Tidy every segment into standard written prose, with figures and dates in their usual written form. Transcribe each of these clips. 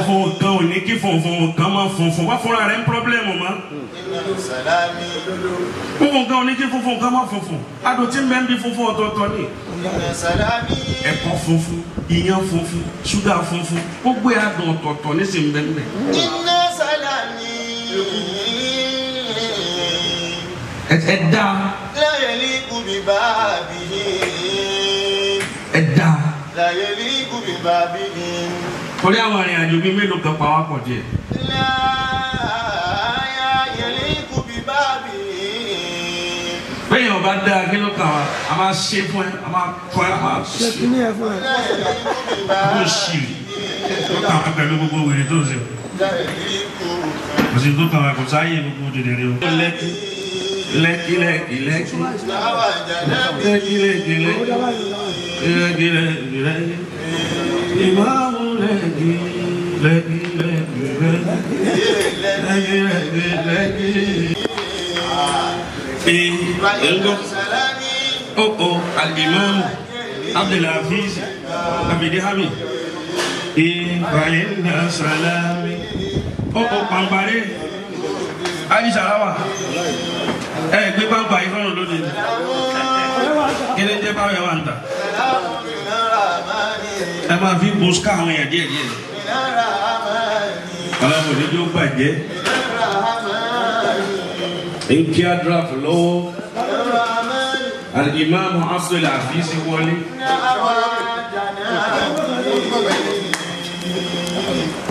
Funfun kan ò ní kí funfun kan máa funfun wá fúnra rẹ̀ ń pírọ́blẹ́mù mọ́. Funfun kan ò ní kí funfun kan máa funfun. Adùn tí ń bẹ ń bí funfun ọ̀tọ̀ọ̀tọ̀ ni. Ẹ̀kọ funfun, iyán funfun, ṣúgà funfun, gbogbo adùn ọ̀tọ̀ọ̀tọ̀ ní sì ń bẹ ń bẹ. Ẹ dá. Ẹ dá. Torí àwọn arìnrìn àjò bíi mélòó kan pa wá pọ̀ díẹ̀. Bẹ́ẹ̀ ọba dáa kí ló kàn wá, a máa ṣe fún ẹ, a máa kọ́ ẹ, a máa ṣe fún ẹ. Ó ṣì tó kàn wá pẹ̀lú gbogbo wèrè tó ń ṣe. Kò sí tó kàn wá, kò sáyé gbogbo dèdèrè o. Lẹ́kí lẹ́kí lẹ́kí lẹ́kí lẹ́kí lẹ́kí lẹ́kí lẹ́kí lẹ́kí. Ìmáàmù lẹ́kí lẹ́kí lẹ́kí lẹ́kí lẹ́kí lẹ́kí. Oh, Al-Imam Abdulhafiz Abidihami. Ìfàyínà Salami. Oh, Pàmpáré. Ali Sarawa. Ẹ gbé pàmpá yìí fọ́nà lóde. Kí ni jẹ́ báwo yẹn wà ń tà? Ẹ máa fi bùsùkà àwọn èèyàn díẹ̀ díẹ̀. Ọlọ́run ní yóò bàjẹ́. Nkí adraf lọ́wọ́. Al-Imam Abdulhafiz wọlé.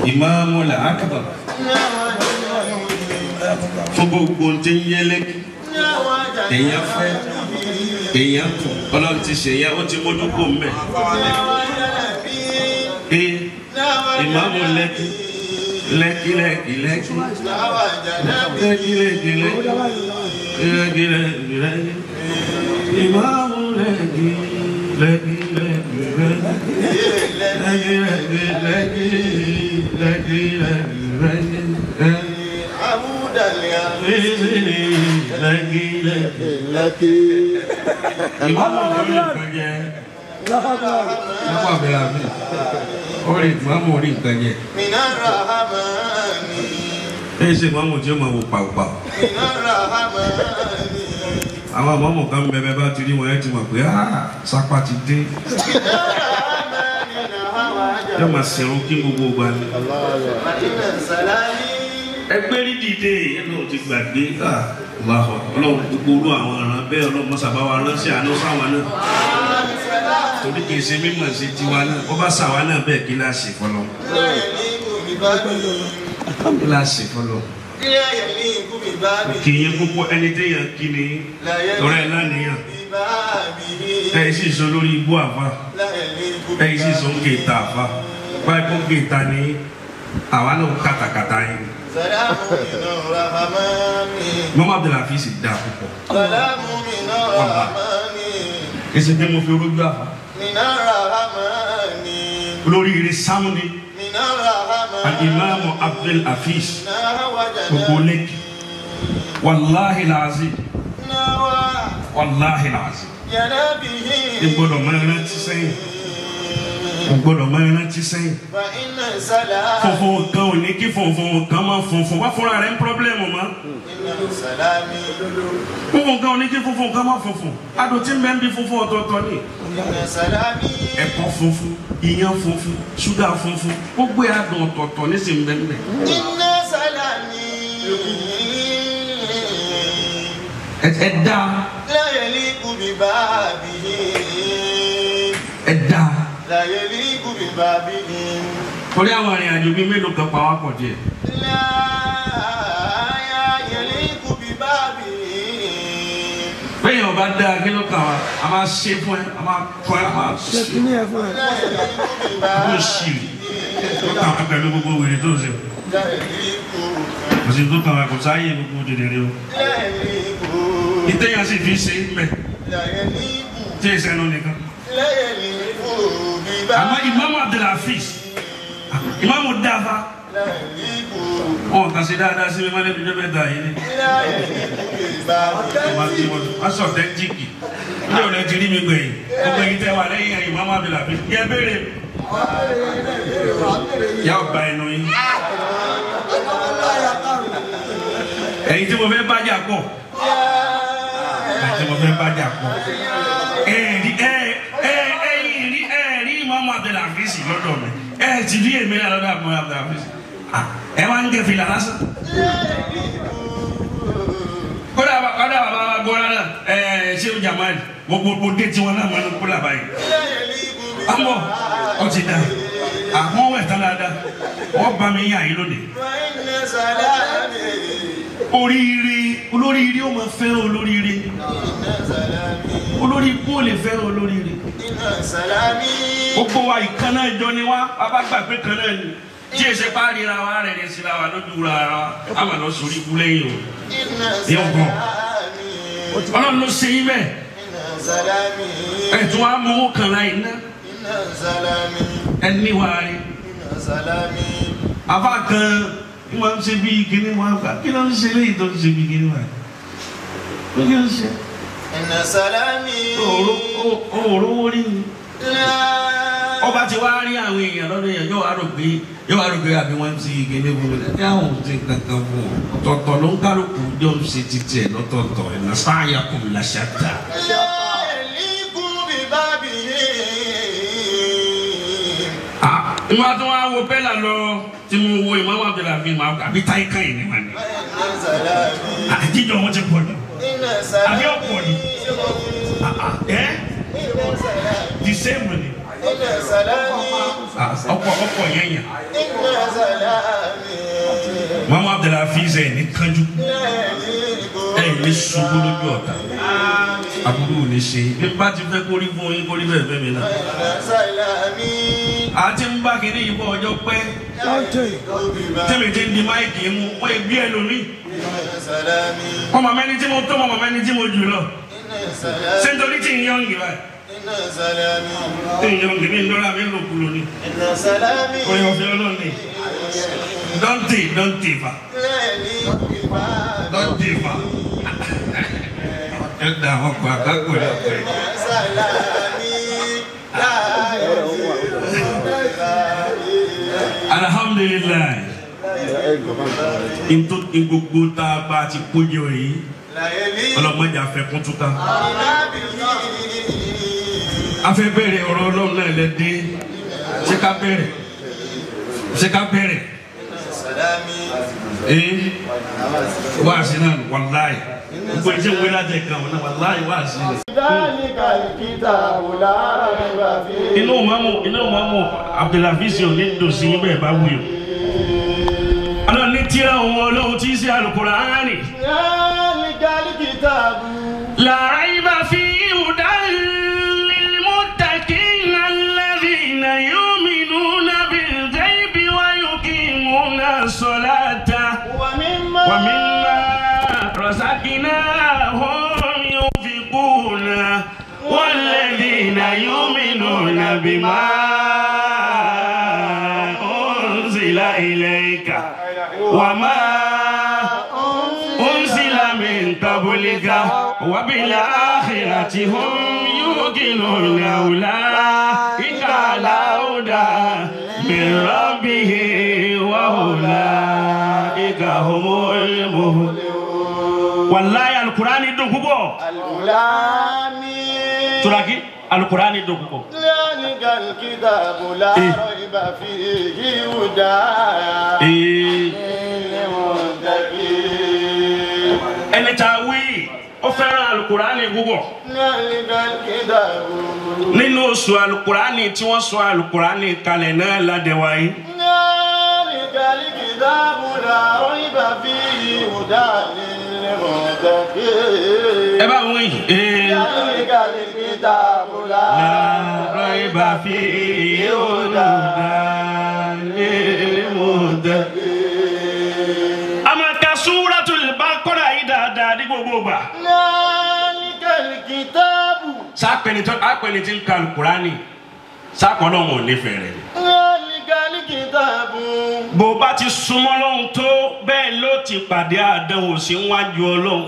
Imamul Akbar. Fún gbogbo tí ń yé lẹ́kì. Èèyàn fẹ́, èèyàn kọ̀. Ọlọ́run ti ṣe yẹn, ó ti mójú kó mbẹ̀. Ìmáàmù lẹ́kì lẹ́kì lẹ́kì lẹ́kì lẹ́kì lẹ́kì lẹ́kì lẹ́kì lẹ́kì. Ìmáàmù lẹ́kì lẹ́kì lẹ́kì lẹ́kì lẹ́kì lẹ́kì lẹ́kì lẹ́kì lẹ́kì. Lẹ́kì lẹ́kì lẹ́kì. Ìmáàmù lórí nǹkan jẹ. Nípa abẹ́rẹ́ àbí. Orí ìmáàmù orí nǹkan jẹ. Ẹ ṣe ìmáàmù tí ó máa wò pàwùpàwù. Àwọn ìmáàmù kan bẹ̀rẹ̀ bá ti rí wọn ẹ ti mọ̀ pé sápá ti dé. Yóò máa ṣerun kí gbogbo ìgbà ni. Ẹgbẹ́ rí dìde ẹnu ti gbàgbé. Ọlọ́run gbogbo orú àwọn ọ̀ràn bẹ́ẹ̀ ọlọ́run mọ́sàbá wa ránṣẹ́ àánú sáwọn náà. Torí kìí ṣe mímọ̀ sí tiwa náà, ó bá sàwa náà bẹ́ẹ̀ kí láà ṣe fọlọ́. Kí láà ṣe fọlọ́. Kì í yẹn púpọ̀ ẹni téèyàn kí ni ọ̀rẹ́ ẹ̀ lánìyàn. Ẹ sì sọ lórí ibú àfa. Ẹ sì sọ ń kéta àfa. Báyìí kó kéta ni àwa náà kàtàkàtà yín. Mọ́mọ́ Abdulhafiz dá púpọ̀. Wàlá. Èsì pé mo fi rójú àfa. Olórí ire sámú ni. Al-Imam Abdulhafiz gbogbo lẹ́kì. Wàláhi làásì. Wàláhi làásì. Ìgbọ́dọ̀ máa rántí sẹ́yìn. Gbọ́dọ̀ máa rántí sẹ́yìn. Funfun kan ò ní kí funfun kan máa funfun wá fúnra rẹ̀ ń pírọ́blẹ́mù mọ́. Funfun kan ò ní kí funfun kan máa funfun. Adùn tí ń bẹ ń bí funfun ọ̀tọ̀ọ̀tọ̀ ni. Ẹ̀kọ funfun, iyán funfun, ṣúgà funfun, gbogbo adùn ọ̀tọ̀ọ̀tọ̀ ní sì ń bẹ ń bẹ. Ẹ dá. Ẹ dá. Torí àwọn arìnrìn àjò bíi mélòó kan pa wá pọ̀ díẹ̀. Bẹ́ẹ̀ ọba dáa kí ló kàn wá, a máa ṣe fún ẹ, a máa kọ́ ẹ, a máa ṣe fún ẹ. Ó ṣì tó kàn wá pẹ̀lú gbogbo wèrè tó ń ṣe. Kò sí tó kàn wá, kò sáyé gbogbo dèdèrè o. Ìtẹ̀yàn sì fi ṣe é mẹ́. Tí ìṣẹ́nu nìkan. Àmọ́ Imam Abdulhafiz, Imam Dafa, wọn kà sí dáadáa sí mi má lẹ́nu mẹ́ta yìí ni. Wọ́n sọ ọ̀tẹ́ntíìkì. Ní ọ̀rẹ́ ti rí mi gbẹ̀yìn. Gbogbo ẹ̀yin tẹ́ wà lẹ́yìn Imam Abdulhafiz. Yẹ béèrè. Yà ó ba ẹnu yín. Ẹ̀yin tí mo fẹ́ bájà pọ̀. Ẹ̀yin tí mo fẹ́ bájà pọ̀. Ẹ̀rí Imam Abdulhafiz lọ́dọ̀ mi. Ẹ̀ ti rí èmi náà lọ́dọ̀ Imam Abdulhafiz. Ẹ wá ń gẹ fìlà lásán. Kódà bàbá wa gbọ́ra náà ṣé o Jamal mo dé tiwọn náà máa ń kó làbá yìí. Àmọ́ ọ ti da àwọn wẹ̀ tán dáadáa wọ́n bá mi yàn yín lónìí. Oríire olóríire ó máa fẹ́ràn olóríire. Olórí ikú ò lè fẹ́ràn olóríire. Gbogbo wa ìkan náà jọ ni wá, bàbá gbà pé kan náà ni. Tí èsè bá ríra wa rẹ̀ ní síra wa lójú ra wa, a máa lọ sórí ikú lẹ́yìn o. Ní ọgbọ̀n. Ọlọ́run ló ṣe yín bẹ́ẹ̀. Ẹ̀tún wa mú owó kan láì ná. Ẹni wà rí. Àfa kan wọ́n ń ṣe bí kíní wọn gbà. Kí ló ń ṣe léyìí tó ń ṣe bí kíní wọn? Kí ló ń ṣe? Òróró rí ni. Ọba ti wá rí àwọn èèyàn lọ́dọ̀ èèyàn yóò wá rò pé àbí wọ́n ń ṣe kíní fún mi. Ẹ àwọn ò ṣe kankan fún ọ. Ọ̀tọ̀ọ̀tọ̀ ló ń kálukú jọ ń ṣe títí ẹ̀ lọ́tọ̀ọ̀tọ̀ ẹ̀ náà sáyà kò láṣà tà. Ìwà tó wá wo bẹ́là lọ tí mo wo Imam Abdulhafiz máa àbí táyé káyìn ní wà ní. Àjíjọ wọn ti pọ̀ jù. Àbí ọ̀pọ̀ ni. Ẹ́ the same ni. Ọ̀pọ̀ yẹn yàn. Imam Abdulhafiz ẹ̀ ní kánjú. Ẹ̀ ní ṣubú lójú ọ̀tá. Àbúrò ò ní ṣe. Bí bá ti fẹ́ kórí fún yín kórí bẹ́ẹ̀ fẹ́ mi náà. Àti ń bá kiri yìí bọ̀ ọjọ́ pẹ́. Tẹ́mi ti ń di máìkì mú, wọ́n gbé ẹlòmíì. Ọmọ mẹ́ni tí mo tó, ọmọ mẹ́ni tí mo jù lọ. Ṣé nítorí tí ń yọ̀ǹgì báyìí? Tí ń yọ̀ǹgì mi ń dọ́ra mi ń lò kúrò ní. Orin ọ̀fẹ́ Ọlọ́run ni. Dọ́ǹtì fà. Dọ́ǹtì fà. Ẹ dà ọkọ̀ àgbákò rẹ̀ pẹ̀. Alhamdulilayi. Ntó gbogbo tá a bá ti kójọ yìí, ọlọ́mọdé afẹ́kún túká. A fẹ́ bẹ̀rẹ̀ ọ̀rọ̀ Ọlọ́run náà lẹ dé. Ṣé ká bẹ̀rẹ̀? Ṣé ká bẹ̀rẹ̀? Wáàsí náà wàláì. Gbogbo ìṣe ìwé láti ẹ̀ka wọn náà wàláì wáàsí náà. Inú mọ́mú Abdulhafiz ò ní dùn sí bẹ́ẹ̀ bá wuyò. Ọlọ́run ní tíra òun Ọlọ́run tí í ṣe Al-Qur'ani. La rayba fihi hudan lil-muttaqina alladhina yu'minuna bil-ghaybi wa yuqimuna as-salata wa mimma razaqnahum yunfiquna walladhina yu'minuna bima unzila ilayka wa ma unzila min qablika wa bil akhirati hum yuqinun ulaika ala hudan min rabbihim wa ulaika humul muhtadun. Wallahi Al-Qur'ani dùn púpọ̀. Turaki Al-Qur'ani dùn púpọ̀. Ẹni tá a wí ó fẹ́ràn Al-Qur'ani púpọ̀. Nínú oṣù Al-Qur'ani tí wọ́n sọ Al-Qur'ani kalẹ̀ náà ládẹ́wáyé. Ẹ bá wí. La rayba fihi hudan lil-muttaqin. A máa ka Suratul Baqara yìí dáadáa ní gbogbo ìgbà. Sápẹ́ni tí ń ka Al-Qur'ani sápọ̀ náà wọn ò nífẹ̀ẹ́ rẹ̀ ni. Bó bá ti súnmọ́ lọ́hùn tó bẹ́ẹ̀ ló ti pàdé àdánwò sí wájú Ọlọ́hun.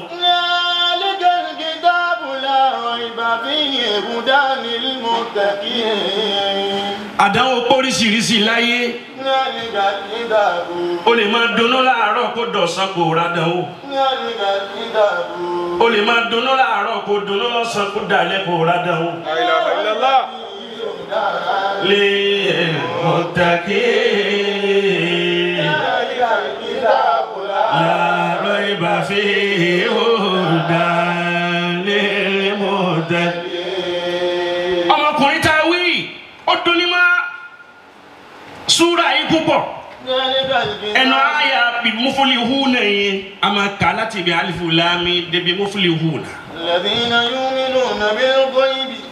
Àdánwò póríṣiríṣi láyé. O lè máa dunnú láàárọ̀ kó dọ̀sán kó rádánwò. O lè máa dunnú láàárọ̀ kó dunnú lọ́sàn kó dalẹ́ kó rádánwò. Lè mọ̀tàkì láàárọ̀ ibà fi hùdà lè mọ̀tàkì. Ọmọkùnrin tá a wí, ó dunni máa súra yìí púpọ̀. Ẹnu àyà bí muflihuna yẹn a máa kà láti ibi alifu láàmì débi muflihuna.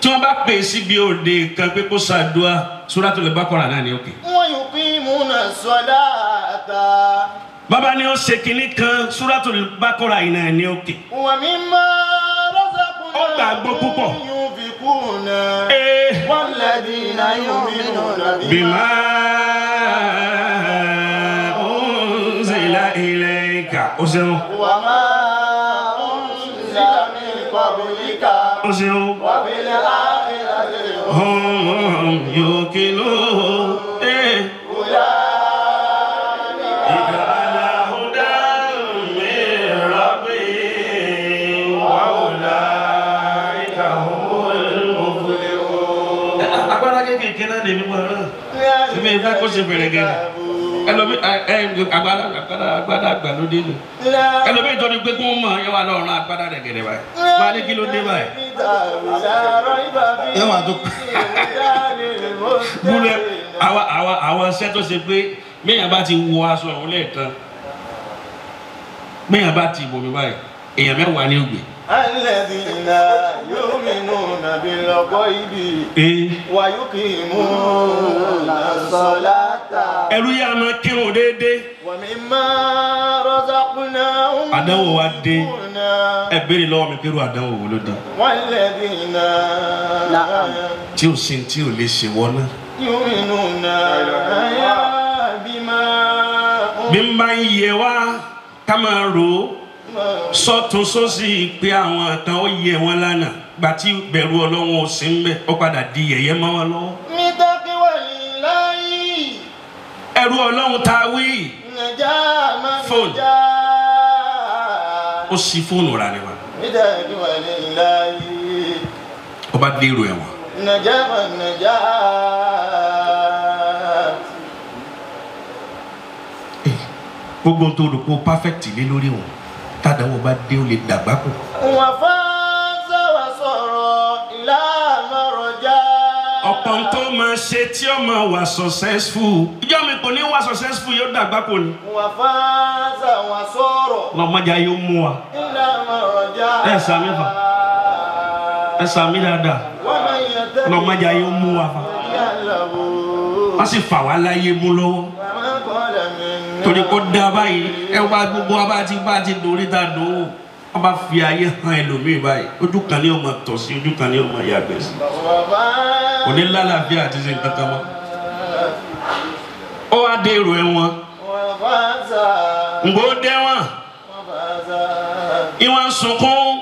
Tí wọ́n bá pè síbi òde kan pé kó ṣàdúà Suratul Baqara náà ni òkè. Bàbá ni ó ṣe kinní kan Suratul Baqara yìí náà ni òkè. Ó gbàgbọ́ púpọ̀. Bima unzila ilayka. O ṣeun. Wa ma unzila min qablika. O ṣeun. Wa bil akhirati hum yuqinun. Ulaika ala hudan min rabbihim wa ulaika humul muflihun. Agbára kékeré náà lèmi mọ̀ ọ́n. Èmi ìfẹ́ kó ṣe fèrè gẹ̀rẹ̀. Ẹlòmí agbára agbára agbára àgbàlódé nù. Ẹlòmí ìjọ ni pé kí wọ́n mọ̀ ẹ wà lọ́rùn agbára rẹ̀ gẹ̀rẹ̀ báyìí. Máa ní kí ló dé báyìí. Ẹ wà tó gúnlẹ̀ àwọn iṣẹ́ tó ṣe pé méèyàn bá ti wọ aṣọ òun lẹ́ẹ̀kan méèyàn bá ti bòmí báyìí èèyàn mẹ́wàá ní ògbè. Alladhina yu'minuna bil-ghaybi wa yuqimuna as-salata. Ẹrú yà máa kírun déédéé. Wa mimma razaqnahum. Àdánwò wa dé. Ẹ béèrè lọ́wọ́ mi pé irú àdánwò wo ló dé. Walladhina. Tí o sin tí o lè ṣe wọ́n náà. Yu'minuna bima. Bí n bá ń yẹ wá ká máa rò ó sọ́tún sósì pé àwọn kan ó yẹ wọn lánàá gba tí bẹ̀rù Ọlọ́run ò sí ń bẹ̀ ó padà di yẹ̀yẹ́ mọ́ wọn lọ́wọ́. Ẹrú Ọlọ́run tá a wí. Fóònù ó sì fóònù rà ni wa. Ó bá dèrò ẹ̀wọ̀n. Gbogbo tó rò pé ó perfect lé lórí wọn tàdáwò bá dé ó lè dàgbà kù. Wọ́n fáńsá wa sọ̀rọ̀ ìlànà rọjá. Ọ̀pọ̀ tó máa ṣe tí ó máa wà successful. Ìjọ mi kò ní wà successful yóò dàgbà kù ni. Wọ́n fáńsá wa sọ̀rọ̀. Lọ́mọdé ayé ó mú wa. Ìlànà rọjá. Ẹ sàmì fà. Ẹ sàmì dáadáa. Lọ́mọdé ayé ó mú wa fa. Wọ́n sì fà wá láyé mú lọ́wọ́. Torí kó dá báyìí ẹ wá gbogbo wa bá ti dorí ta dùn ó wọn bá fi ayé hàn ẹlòmíì báyìí ojú kan ní ọmọ tọ̀ sí ojú kan ní ọmọ yàgbẹ́ sí kò ní lálàáfíà àti ṣe nǹkan kan mọ́. Ó wá dé èrò ẹ̀wọ̀n ǹgbó dẹ́wọ̀n ìwọ̀n ń sunkún.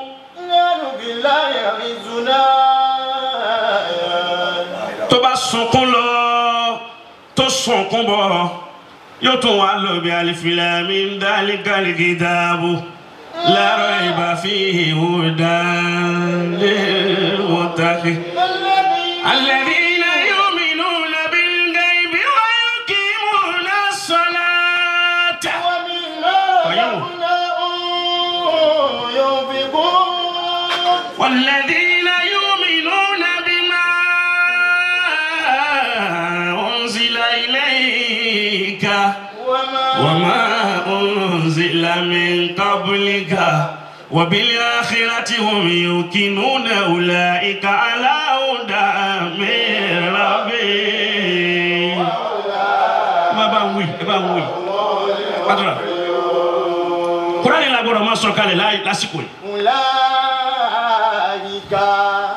Tó bá sunkún lọ tó sunkún bọ̀ yóò tún wá lọ bí alifilami ń dálí kitabu la rayba fihi hudan lil muttaqin alladhina yu'minuna bil ghaybi wa yuqimuna as-salata wa mimma razaqnahum yunfiqun walladhina yu'minuna bima unzila ilayka وما أنزل من قبلك وبالآخرة هم يوقنون أولئك على هدى من ربهم. Bàbá ń wí, ẹ bá ń wí. Pàtàkì. Kúránì la gbọ́dọ̀ máa sọ kalẹ̀ lásìkò yìí.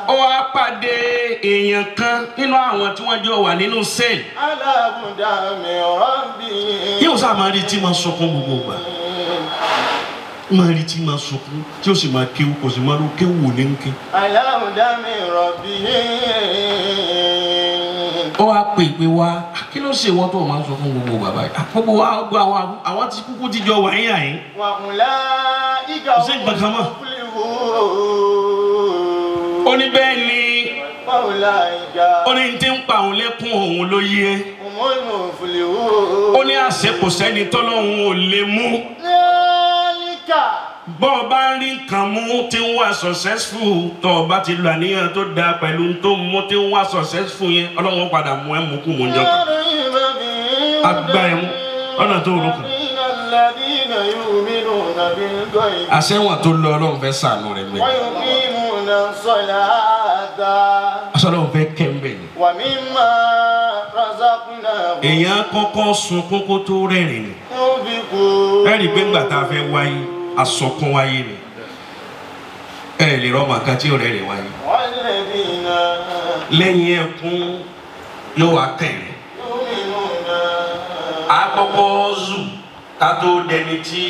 Ó wá pàdé èèyàn kan nínú àwọn tí wọ́n jọ wà nínú sẹ́ẹ̀lì. Yóò sáà máa rí tí máa sọkún gbogbo ìgbà. Máa rí tí máa sunkún tí ó sì máa kéwú kò sì máa ló kéwú wò ní ké. Aláwùdámi rọ̀bì. Ó wá pè pé wá kí ló ṣe wọ́n tó máa ń sọ fún gbogbo bàbá yìí. Gbogbo wa gbogbo àwọn tí kúkú ti jọ wà yín àyín. Wàhùnlá ìgbà Kò sí nǹkan kan mọ́. Ó ní bẹ́ẹ̀ ni Wàhùnlá ìgbà ó ní tí ń pa òun lẹ́kún òun ló yé. òmùlùmùfùlìhù. Ó ní àṣẹ kò sẹ́ni tọ́lọ́hun ò lè mú. Lẹ́ẹ̀lìkà. Bọ́ ọ bá ń rí nǹkan mú tí ń wà successful tọ́ ọ bá ti lo àníyàn tó dáa pẹ̀lú tó mú tí ń wà successful yẹn Ọlọ́run padà mú ẹ mú kú mú jọ kan. Agbá ẹ mú ọ̀nà tó rò kù. Àṣẹwọ̀n tó lọ Ọlọ́run fẹ́ sànù rẹ̀ mẹ́. Aṣọ Ọlọ́run fẹ́ kẹ́ ń bẹ̀ ni. Èèyàn kọ́kọ́ sunkún kó tó rẹ́rìn ni. Ẹ rí i pé ńgbà tá a fẹ́ wáyé asọkún wáyé ni. Ẹ lè rọ́mọ kan tí ò rẹ́rìn wáyé. Lẹ́yìn ẹkún yóò wá kẹ̀rìn. Àkọ́kọ́ zù ká tó dẹni tí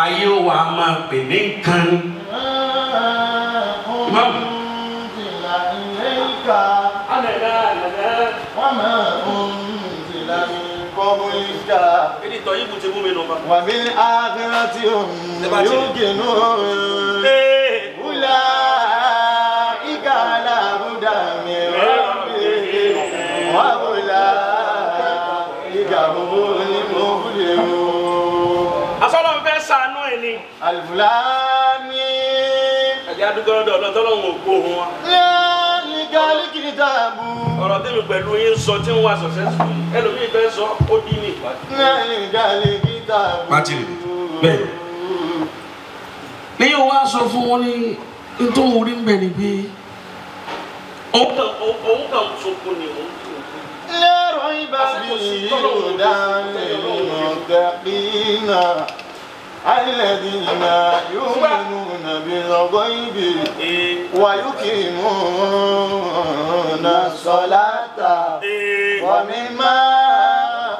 ayé wa máa pè ní nǹkan. Ìmáàmù. Èdè ìtọ̀ yìí bù ti mú mi nù bá. وبالآخرة هم يوقنون أولئك على هدى من ربهم وأولئك هم المفلحون. Asọ́lọ́run fẹ́ ṣàánú ẹ̀ ni. الفلاني Ẹ̀jẹ̀ adúgbò lọ́dọ̀ ọ̀dọ̀ tọ́lọ́run ò gbóhùn wa. ذلك الكتاب Ọ̀rọ̀ tèmi pẹ̀lú yín sọ tí ń wá successful ẹlòmíì fẹ́ sọ ó dín ní ìpàdé. ذلك الكتاب Pátìrì bẹ́ẹ̀. Lẹ́yìn wá sọ fún wọn ní nítorí orí ń bẹ̀ ni pé òun kàn sunkún ni òun kì í. لا ريب فيه هدى للمتقين الذين يؤمنون بالغيب ويقيمون الصلاة ومما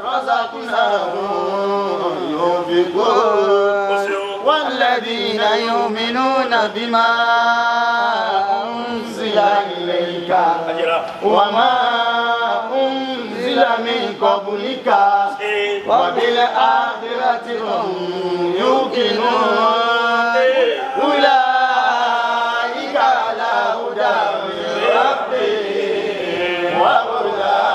رزقناهم ينفقون والذين يؤمنون بما أنزل إليك وما أنزل من قبلك وبالآخرة هم يوقنون أولئك على هدى من ربهم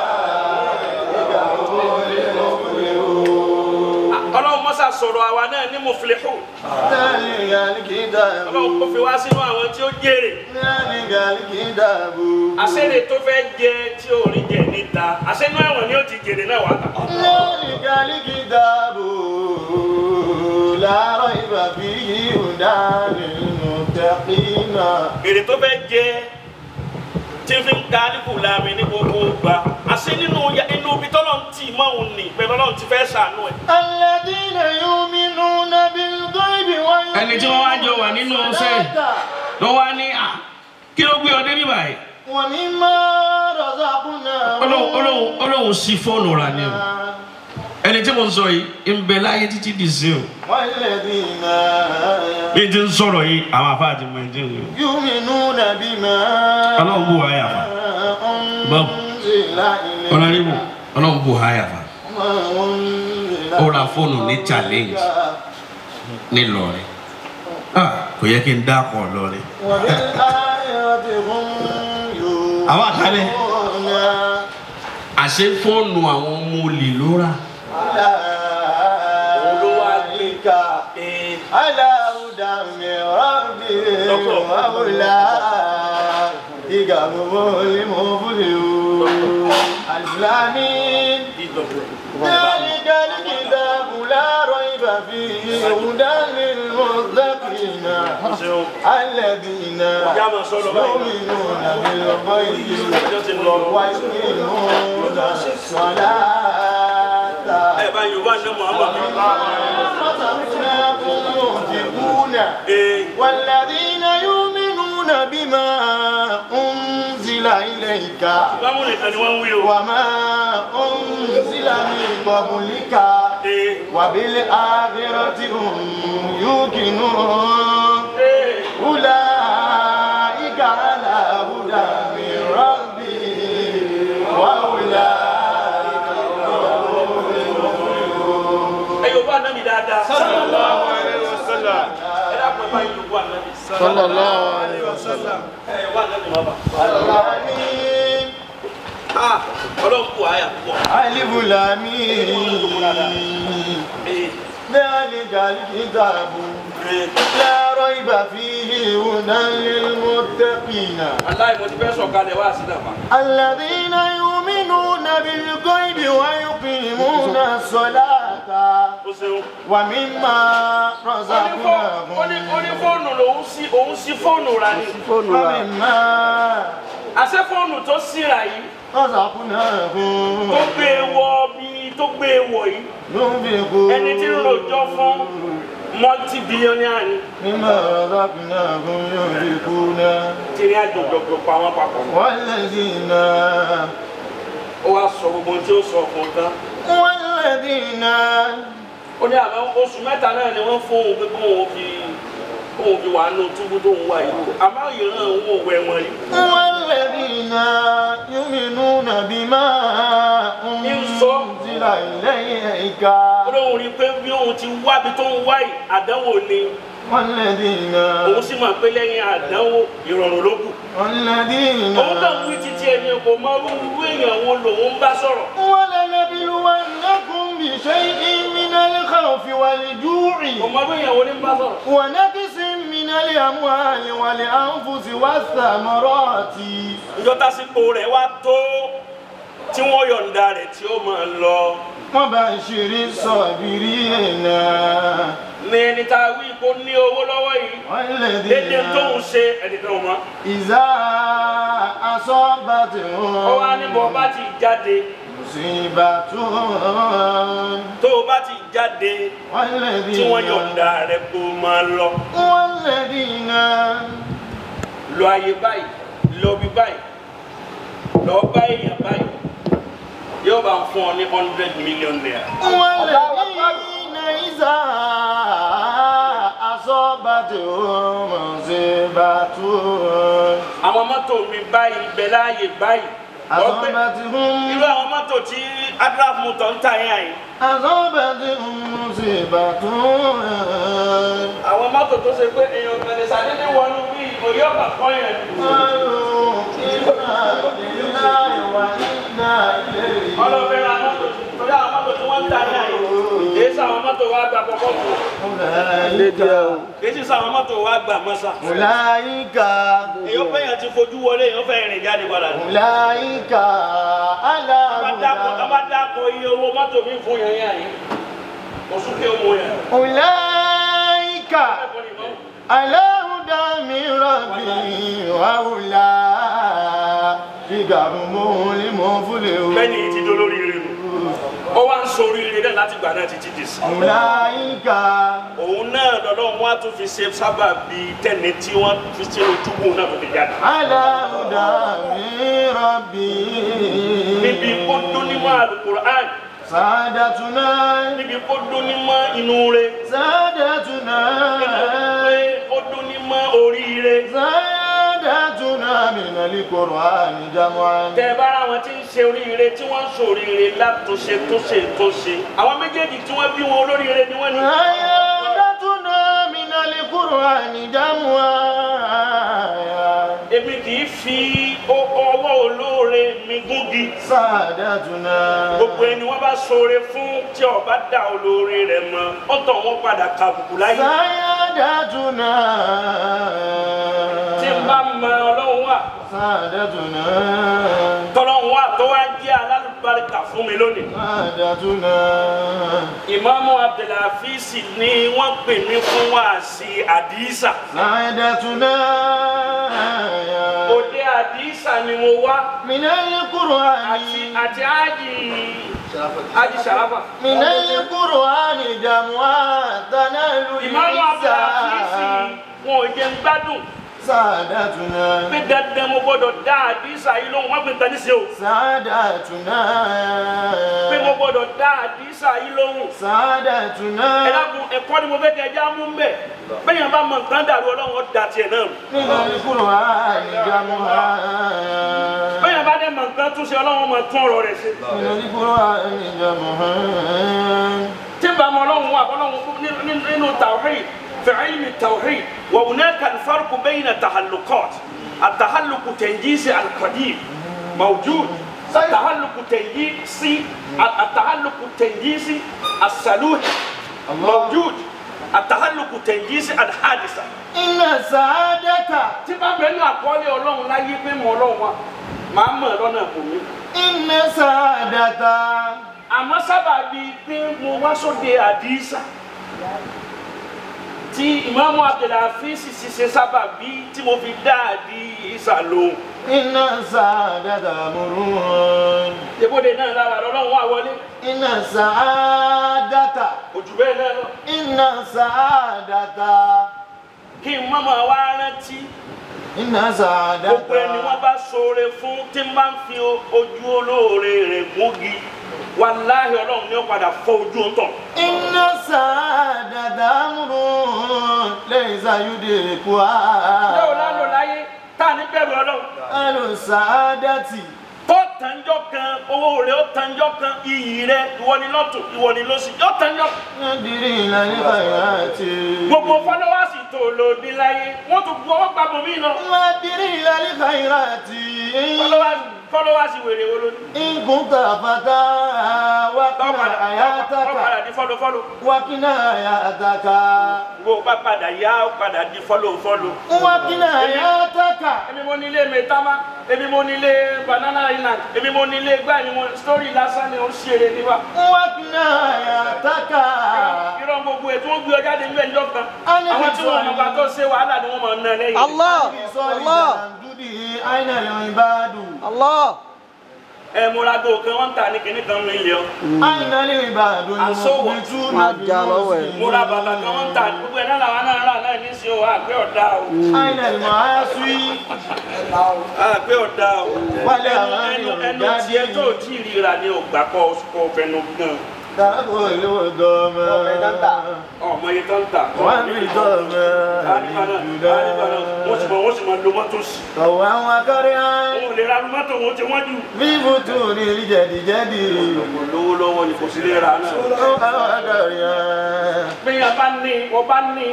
وأولئك هم المفلحون. Ọlọ́run mọ́sá sọ̀rọ̀ àwa náà ní muflihun. ذلك الكتاب Ọlọ́run kò fi wá sínú àwọn tí ó jèrè. ذلك الكتاب Àṣẹ́rè tó fẹ́ jẹ tí ò rí jẹ níta. Àṣẹ́nú ẹ̀wọ̀n ni ó ti jèrè náà wá tà. ذلك الكتاب لا ريب فيه هدى للمتقين. Èrè tó fẹ́ jẹ tí fi ń ka alifu láàmì ní gbogbo gbà. Àṣẹ nínú inú ibi tọ́lọ́run tì mọ́ òun nì pẹ̀lú Ọlọ́run ti fẹ́ ṣàánú ẹ̀. الذين يؤمنون بالغيب ويقيمون Ẹni tí wọ́n wá jọ wà nínú iṣẹ́ ló wá ní à kí ló gbé ọ dé bíbá yìí. ومما رزقناهم Ọlọ́run sí fóònù rà ni o. Ẹni tí mo ń sọ yìí ń bẹ láyé títí di sí o. والذين Bí n ti ń sọ̀rọ̀ yìí àwọn àfáà ti mọ ẹni tí ń wí. يؤمنون بما Ọlọ́run bù wáyà fa. أنزل إليك Ọlọ́run Ọlọ́run bù wáyà fa. وما أنزل Ó ra fóònù ní challenge nílọrin. Kò yẹ kí n dákọ̀ lọrin. وبالآخرة هم Àwọn àkàlẹ̀. يوقنون. Àṣé fóònù àwọn ọmọ olè ló rà. أولئك على هدى من ربهم وأولئك هم المفلحون. الفلاني ذلك الكتاب لا ريب فيه هدى للمتقين الذين يؤمنون بالغيب ويقيمون الصلاة ينفقون والذين يؤمنون بما أنزل إليك وما أنزل من قبلك وبالآخرة هم يوقنون أولئك على هدى من ربهم وأولئك هم المفلحون. أيوة النبي دادا صلى الله عليه وسلم. صلى الله عليه وسلم. ألف لام ميم ذلك الكتاب لا ريب فيه هدى للمتقين الذين يؤمنون بالغيب ويقيمون الصلاة ومما رزقناهم. Àṣẹ fóònù tó síra yìí tó gbé wọ bí tó gbé wọ yìí ẹni tí ń rojọ́ fún multi-billionaire ni. Tìrìn àjò gbogbo pa wọn papọ̀. Ó wá sọ gbogbo tí ó sọ fún tán. Ó ní àwọn oṣù mẹ́ta náà ni wọ́n fún òun pé kóun fi kóun fi wà nù túbú tó ń wà yìí àmọ́ ìran òun ò wẹ̀ wọ́n yìí. والذين يؤمنون بما أنزل إليك. Olóhùn rí pé bí òun ti wá bí tó ń wá yìí àdánwò ni. والذين Òun sì mọ̀ pé lẹ́yìn àdánwò ìrọ̀rùn ló kù. والذين Òun kàn wí títí ẹni kò mọ irú èèyàn wo lòun ń bá sọ̀rọ̀. ولنبلونكم بشيء من الخوف والجوع Kò mọ irú èèyàn wo ní bá sọ̀rọ̀. ونقص من الأموال والأنفس والثمرات. Ìjọ tásìkò rẹ̀ wá tó tí wọ́n yọ̀ǹda rẹ̀ tí ó máa lọ. وبشر الصابرين. Ní ẹni tá a wí kó ní owó lọ́wọ́ yìí. Dédé tóun ṣe ẹnìkan ò mọ̀. إذا أصابتهم Ó wá ní bọ́ bá ti jáde. مصيبة Tó o bá ti jáde tí wọ́n yọ̀ǹda rẹ̀ kó máa lọ. والذين Lọ ayé báyìí, lọ bí báyìí, lọ bá èèyàn báyìí. Yóò bá ń fún ọ ní 100 million naira. والذين إذا أصابتهم مصيبة Àwọn mọ́tò mi báyìí bẹ láàyè báyìí. أصابتهم Irú àwọn mọ́tò tí Adraf Motor ń tà yẹn àyè. أصابتهم مصيبة Àwọn mọ́tò tó ṣe pé èèyàn kan lè ṣàdédé wọnú bí òye ọ̀gá kọ́ yẹn. قالوا إنا لله وإنا إليه Ọlọ́fẹ́ ra mọ́tò torí àwọn mọ́tò tí wọ́n ń tà ní àyè. Kìí ṣe àwọn mọ́tò wa gba kọ́kọ́ fún. Kìí sì ṣe àwọn mọ́tò wa gba mọ́sà. أولئك Èèyàn fẹ́ yàn ti fojú wọlé, èèyàn fẹ́ rìn jáde padà. أولئك على A bá dákọ̀ iye owó mọ́tò mi fún yẹn yẹn yìí. Oṣù kí o mú yẹn. أولئك على هدى من ربهم وأولئك هم المفلحون. Bẹ́ẹ̀ni ti dolórí ire nù. Ó wá ń sọ oríire náà láti gbà náà títí dì sí. أولئك Òun náà lọ́dọ̀ wọn á tún fi ṣe sábà bíi tẹ́ni tí wọ́n fi ṣe ojúbù náà tó fi jáde. على هدى من ربهم. Níbi kó dún nímọ̀ Al-Qur'an. سعادتنا Níbi kó dún nímọ̀ inú rẹ̀. سعادتنا Níbi kó dún nímọ̀ oríire. سعادتنا من القرآن جمعا. Tẹ bá ra wọn tí ń ṣe oríire tí wọ́n ń ṣe oríire látúnṣe túnṣe túnṣe. Àwọn méjèèjì tí wọ́n bí wọn olóríire ni wọ́n ní. سعادتنا من القرآن جمعا. Èmi kì í fi ọwọ́ olóore mi gúngi. سعادتنا Gbogbo ẹni wọ́n bá ṣoore fún tí ọba dá olóore rẹ̀ mọ̀, ó tàn wọ́n padà kàbùkù láyé. سعادتنا Tí n bá mọ Ọlọ́run wà, سعادتنا tọ́lọ́run wà tó wá jẹ́ alálùbáríkà fún mi lónìí. سعادتنا Ìmáàmù Abdulhafiz ni wọ́n pè mí fún wáàsí Àdìsá. سعادتنا Òde Àdìsá ni mo wá من القرآن àti Ájì Ṣàráfà. من القرآن جمعا تنال Ìmáàmù Abdulhafiz العزة wọn ò jẹ́ ń gbádùn. Sa'adatuna. Pé dandan mo gbọ́dọ̀ dá àdìsá yìí lóhùn, wọ́n pè tán níṣẹ́ o. Sa'adatuna. Pé mo gbọ́dọ̀ dá àdìsá yìí lóhùn. Sa'adatuna. Ẹ dákun ẹ̀kọ́ ni mo fẹ́ kẹ́ ẹja mú mbẹ́. Bẹ́ẹ̀ yẹn bá mọ nǹkan dàrú Ọlọ́run ó da tiẹ̀ náà. Minal Qur'ani jam'uha. Bẹ́ẹ̀ yẹn bá dẹ̀ mọ nǹkan túnṣe Ọlọ́run máa tún ọ̀rọ̀ rẹ̀ ṣe. Minal Qur'ani jam'uha. Tí n bá mọ Ọlọ́run wà Ọlọ́run nínú tawhid. في علم التوحيد وهناك الفرق بين التهلكات. التهلك تنجيسي القديم موجود، التهلك التنجيسي التهلك التنجيسي الصلوحي موجود، التهلك التنجيسي الحادثة. إن السعادة tí bá bẹ́ẹ̀ ní àkọọ́lẹ̀ Ọlọ́run láyé pé mọ̀ Ọlọ́run wa máa mọ̀ lọ́nà kò mí. إن السعادة àmọ́ sábà bíi pé mo wá sóde àdìsá tí ìmáàmù Abdulhafiz ṣiṣẹ́ sábà bí tí mo fi dá àdìsá lóhùn. Inna sa'adata amrun. Ìbòde náà lára Ọlọ́run wà wọlé. Inna sa'adata. Òjò bẹ́ẹ̀ náà lọ. Inna sa'adata. Kí n mọ̀mọ́ wá rántí. Inna sa'adata. Gbogbo ẹni wọ́n bá ṣoore fún tí n bá ń fi ojú olóore rẹ̀ gúngi. Wàláhì Ọlọ́run ni ó padà fọ́ ojú ń tọ̀. Inna sa'adata amrun laysa yudrikuha. Ṣé o lálò láyé tá a ní bẹ̀rù Ọlọ́run? Ahlu sa'adati. Tó tànjọ́ kan, owó rẹ̀ ó tànjọ́ kan, iyì rẹ̀ ìwọ ni lọ́tún, ìwọ ni lósì, yóò tànjọ́. Nadiri ilal khayrati. Gbogbo fọlọ́wọ́sì tó lò ní láyé, wọ́n tún gbọ́ wọ́n gbàgbọ́ mí lọ. Nadiri ilal khayrati. Fọlọ́wọ́sì wèrè wo ló ní? In kunta fata waqina hayataka. Ó padà di fọ́lọ́fọ́lọ́. Waqina hayataka. Wo bá padà yá ó padà di fọ́lọ́fọ́lọ́. Waqina hayataka. Èmi mo nílé Mẹ́tàmá, èmi mo nílé Banana Island, èmi mo nílé gbá, èmi mo sítórì lásán ni ó ń ṣeré níwá. Waqina hayataka. Irọ́ gbogbo ẹ̀ tí wọ́n gbé ọjà dé níbẹ̀ níjọ́ kan. Àwọn tí wọ́n mọ̀ bá tó ṣe wàhálà ni wọ́n máa ń ná lẹ́yìn. Allah Allah Allah. Ẹ múra gbọ́ kan wọ́n ń ta ní kinní kan mílíọ̀n. Àyìnlá lè bá àdó And so what? Máa já lọ́wọ́ ẹ̀. Múra bàtà kan wọ́n ń ta gbogbo ẹ̀ náà làwọn náà rà náà ní sí o àgbẹ̀ ọ̀dà o. Àyìnlá lè máa sí. Àgbẹ̀ ọ̀dà o. Wálé ẹnu ẹnu tiẹ̀ tó tí ì ríra ni ògbà kọ́ kọ́ fẹnu gan. Dàgbò ìlú dọ́mọ. Ọmọ yẹn tó ń tà. Wọ́n fi dọ́mọ. Wọ́n sì mọ̀ wọ́n sì mọ̀ lo mọ́tò sí. Tọ̀wọ́ àwọn akọ́rí án. Wọ́n ò lè ra mọ́tò wọn ti wọ́n jù. Bíbu tún ní jẹ̀díjẹ̀dí. Kò lówó lọ́wọ́ ni kò sí lè ra náà. Tọ̀wọ́ àwọn akọ́rí án. Bí wọ́n bá ní wọ́n bá ní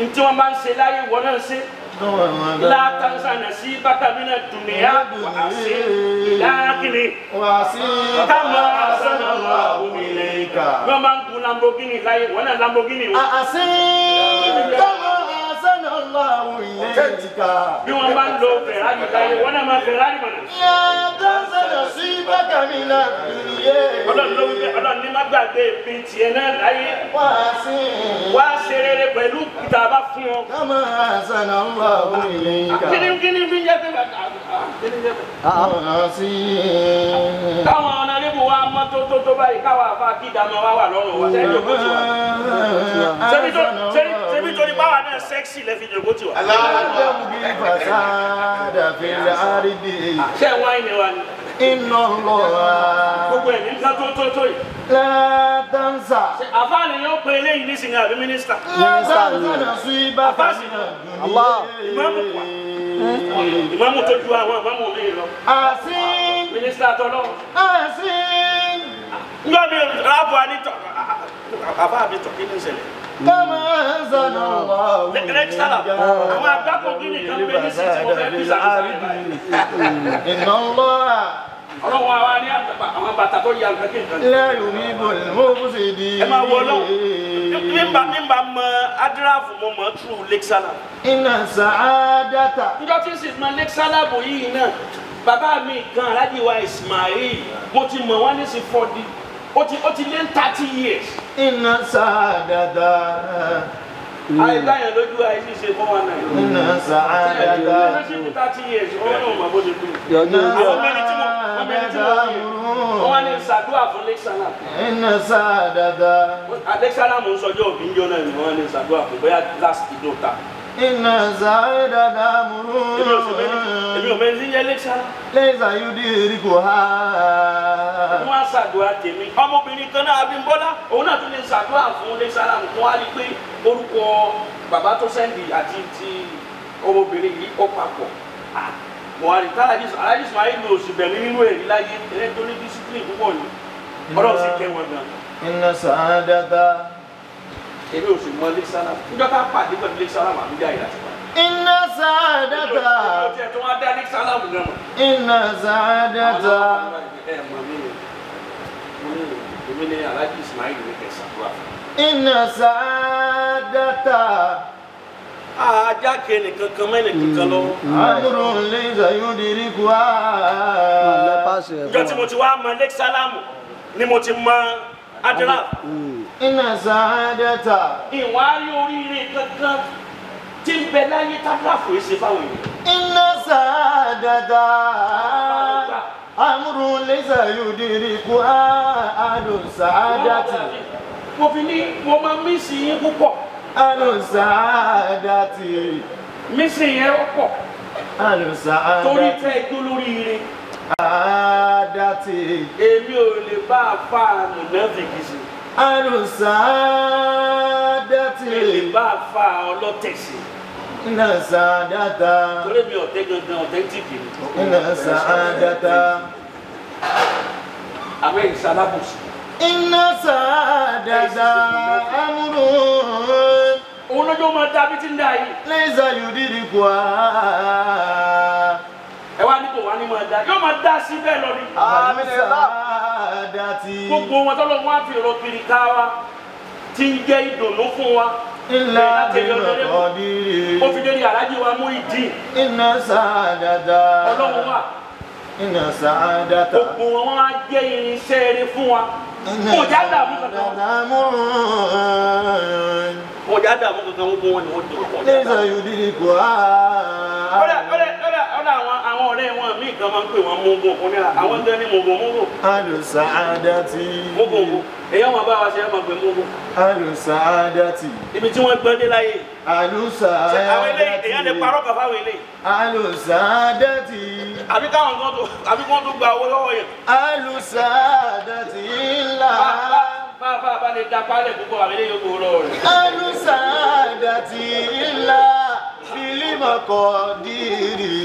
ntí wọ́n bá ń ṣe láyé wọ́n náà ṣe. La tansa nasibaka mina dunya wa asin ila kini. Wa asin. Kama ahsana Allahu ilayka. Wọ́n máa ń kun Lamborghini láyé wọ́n náà Lamborghini wọn. Asin kama ahsana Allahu ilayka. Bí wọ́n bá ń lo Ferrari láyé wọ́n náà máa Ferrari mọ̀nà. La tansa nasibaka mina dunya. Ọlọ́run ló wípé Ọlọ́run ní má gbàgbé ìpín tiẹ̀ náà láyé. Wa asin. Wá ṣe rere pẹ̀lú ìta bá fún ọ. Kama ahsana Allahu ilayka. Kíni kíni fi ń jẹ́ pé kíni jẹ́ pé. Asin. Táwọn ọ̀nàdébù wa mọ́ tó tó tó báyìí káwa àfa kí ìdààmú wa wà lọ́rùn wa. Sẹ́yìn jòkó tiwa. Ṣebí torí báwa náà sẹ́ksì lẹ́ fi jòkó tiwa. Aláàbí fasada fil ardi. Ṣé wáìnì wa ni? Inna Allah. Gbogbo ẹ̀ ní nǹkan tó tó tó yìí. La tansa. Àfáàní yóò pe eléyìí nísìnyí àbí mínísítà. La tansa nasibaka mina dunya. Allah. Ìmáàmù wa. Ìmáàmù tó ju àwọn ìmáàmù mi lọ. Asin. Mínísítà tọ́lọ́. Asin. Njọ́ mi rábù anítọ̀ àbá mi tọ̀ kí ni ìṣẹ̀lẹ̀? Kama ahsana Allahu ilayka. Àwọn àgbákò gíní kan bẹ ní sísè mo fẹ́ bí sàkóso. Inna Allah. Ọlọ́run àwa ní àwọn bàtà tó yà nǹkan kí nǹkan. La yuhibbul mufsidin. Ẹ máa wọ Ọlọ́run. Nígbà mọ Adúráfù mo mọ̀ through Lake Salam. Inna sa'adata. Njọ́ tí ń sì mọ Lake Salam yìí náà, bàbá mi kan Alhaji wa Ismail, mo ti mọ̀ wọ́n ní sí 40, ó ti lé 30 years. Inna sa'adata. Àìdáyàn lójú àìsí ṣe 419. Inna sa'adata. Relationship 30 years, ọwọ́ náà mọ̀ bó ṣe kú. Yọjú Àwọn mẹ́rin tí mo wọ́n wá ní ṣàdúrà fún Lake Salam. Inna sa'adata. Lake Salam ń sọjọ́ òbí ń jọ náà ni wọ́n ní ṣàdúrà fún bóyá last ìdóta. Inna sa'adata amrun. Èmi ò mẹ́ni tí ń jẹ́ Lake Salam. Laysa yudrikuha. Wọ́n á ṣàdúrà tèmi. Ọmọbìnrin kan náà Abímbọ́lá, òun náà tún lè ṣàdúrà fún Lake Salam kó wá rí pé orúkọ bàbá tó sẹ́ndì àti ti ọmọbìnrin yìí ó papọ̀. Buhari tá Alhaji Ismail lò sí bẹ̀mí nínú èrí láyé ẹni tó ní discipline púpọ̀ ni ọlọ́run sì kẹ́ wọn gan. Inna sa'adata. Èmi ò sì mọ Lake Salam. Níjọ́ ká pàdé pẹ̀lú Lake Salam àbújá yìí láti pàdé. Inna sa'adata. Èmi ò tiẹ̀ tó wá dá Lake Salam gan mọ̀. Inna sa'adata. Ẹ mọ̀ mí ni mo ní èmi ní Alhaji Ismail ní kẹsàn-án. Inna sa'adata. Ajá kẹ́ni kankan mẹ́ni kankan lọ. Amrun laysa yudrikuha. Ìjọ tí mo ti wá mọ Lake Salam ni mo ti mọ Adraf. Inna sa'adata. Ìwà rí oríire kankan tí ń bẹ láyé tádrafù yìí ṣe fáwọn èèyàn. Inna sa'adata. Amrun laysa yudrikuha ahlu sa'adati. Mo fi ní mo máa mí sí yín púpọ̀. Alusaadati. Mísìn yẹn ó pọ̀. Alusaadati. Torí tẹ́ ẹ tó lórí ire. Adati. Èmi ò lè bá a fa mùnàfíkì sí. Alusaadati. Mi lè bá a fa ọlọ́tẹ̀ sí. Inna sa'adata. Torí mi ọ̀tẹ̀ gangan authentic ni. Inna sa'adata. Àmọ́ ìsalábùsì. Inna sa'adata amrun. Òun lójó máa dábí tí ń dá yìí. Laysa yudrikuha. Ẹ wá ní kò wá ní máa dá. Yóò máa dá sí bẹ́ẹ̀ lọ ni. Sa'adati. Gbogbo wọn tọ́lọ́ wọn á fi ọ̀rọ̀ kiri ká wa tí ń jẹ́ ìdùnnú fún wa. Illa bil maqadiri. Ó fi dé ní Alhaji wa Muyideen. Inna sa'adata. Ọlọ́run wà. Inna sa'adata. Gbogbo wọn á jẹ́ irinṣẹ́ eré fún wa. Mo já dààmú kankan. Mo já dààmú kankan gbogbo wọn ni wọ́n dùn. Laysa yudrikuha. Ọ̀rẹ́ àwọn ọ̀rẹ́ wọn míì kan máa ń pè wọ́n mógún òkun níra. Àwọn tó ní mógún mógún. Ahlu sa'adati. Mógún ògún. Èyàn wọn bá wa ṣe é máa pè mógún. Ahlu sa'adati. Ibi tí wọ́n gbọ́n dé láyé. Ahlu sa'adati. Àwọn eléyìí èyàn lè parọ́ kan fáwọn eléyìí. Ahlu sa'adati. Àbí káwọn kan tó àbí kí wọ́n tó gba owó lọ́wọ́ yẹn. Ahlu sa'adati illa. Bá lè da pálẹ̀ púpọ̀ àwọn eléyìí ó gbowó lọ́wọ́ rẹ̀. Ahlu sa'adati illa. Filimaqadiri.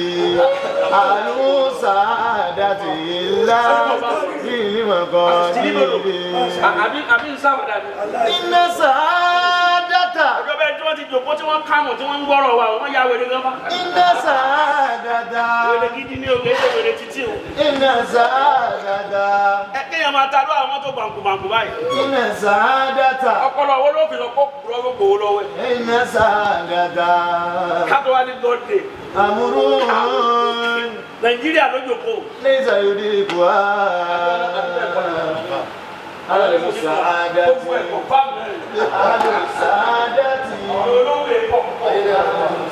Ahlu sa'adati illa. Filimaqadiri. Àbí ń sáwàdà ni. Inna sa'adata. Ọjọ́ bẹ́ẹ̀ tí wọ́n ti jòkó tí wọ́n kámọ̀ tí wọ́n ń gbọ́rọ̀ wa wọ́n ya wèrè gan bá. Inna sa'adata. Wèrè gidi ní òkè ṣe wèrè títí o. Inna sa'adata. Ẹ kéèyàn máa ta lọ àwọn tó bàǹkù bàǹkù báyìí. Inna sa'adata. Ọpọlọ wo ló fi lọ kó kúrọ́ gbogbo lọ́wọ́ ẹ̀. Inna sa'adata. Kátó wá ní gọ́dẹ̀. Amrun. Nàìjíríà ló jòkó. Laysa yudrikuha. Ahlu sa'adati. Ahlu sa'adati. Ahlu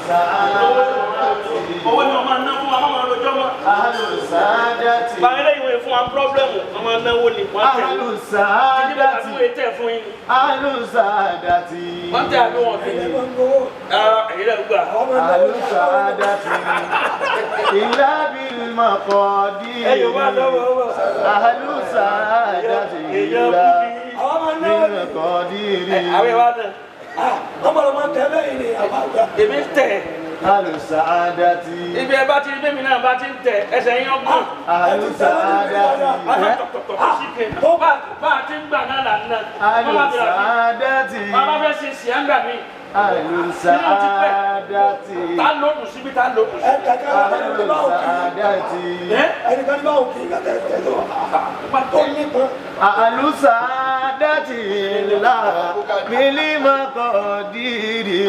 sa'adati. Owó ni wọ́n máa ná fún wa, wọ́n máa rojọ́ mọ́. Ahlu sa'adati. Bàbá eléyìí wọ́n fún wa pírọ́blẹ̀mù, wọ́n máa náwó ni wọ́n tẹ̀. Ahlu sa'adati. Títí bẹ́ẹ̀ tẹ̀ fún yín. Ahlu sa'adati. Wọ́n tẹ̀ àbí wọn tẹ̀. Ẹ̀yin náà gbà. Ahlu sa'adati. Illa bil maqadiri. Ahlu sa'adati. Illa bil maqadiri. Àwọn ìwà náà. Èmi ń tẹ̀. Ahlu sa'adati. Ibi ẹ bá ti rí bẹ́mi náà bá ti ń tẹ̀ ẹsẹ̀ yín ọgbọ̀n. Ahlu sa'adati. Bá a ti ń gbà náà là ń ná. Ahlu sa'adati. Bàbá fẹ́ ṣe ṣì ń gbà mí. Ahlu sa'adati. Tá lóòdù síbi tá lóòdù síbi. Ahlu sa'adati. Ahlu sa'adati la bil maqadiri.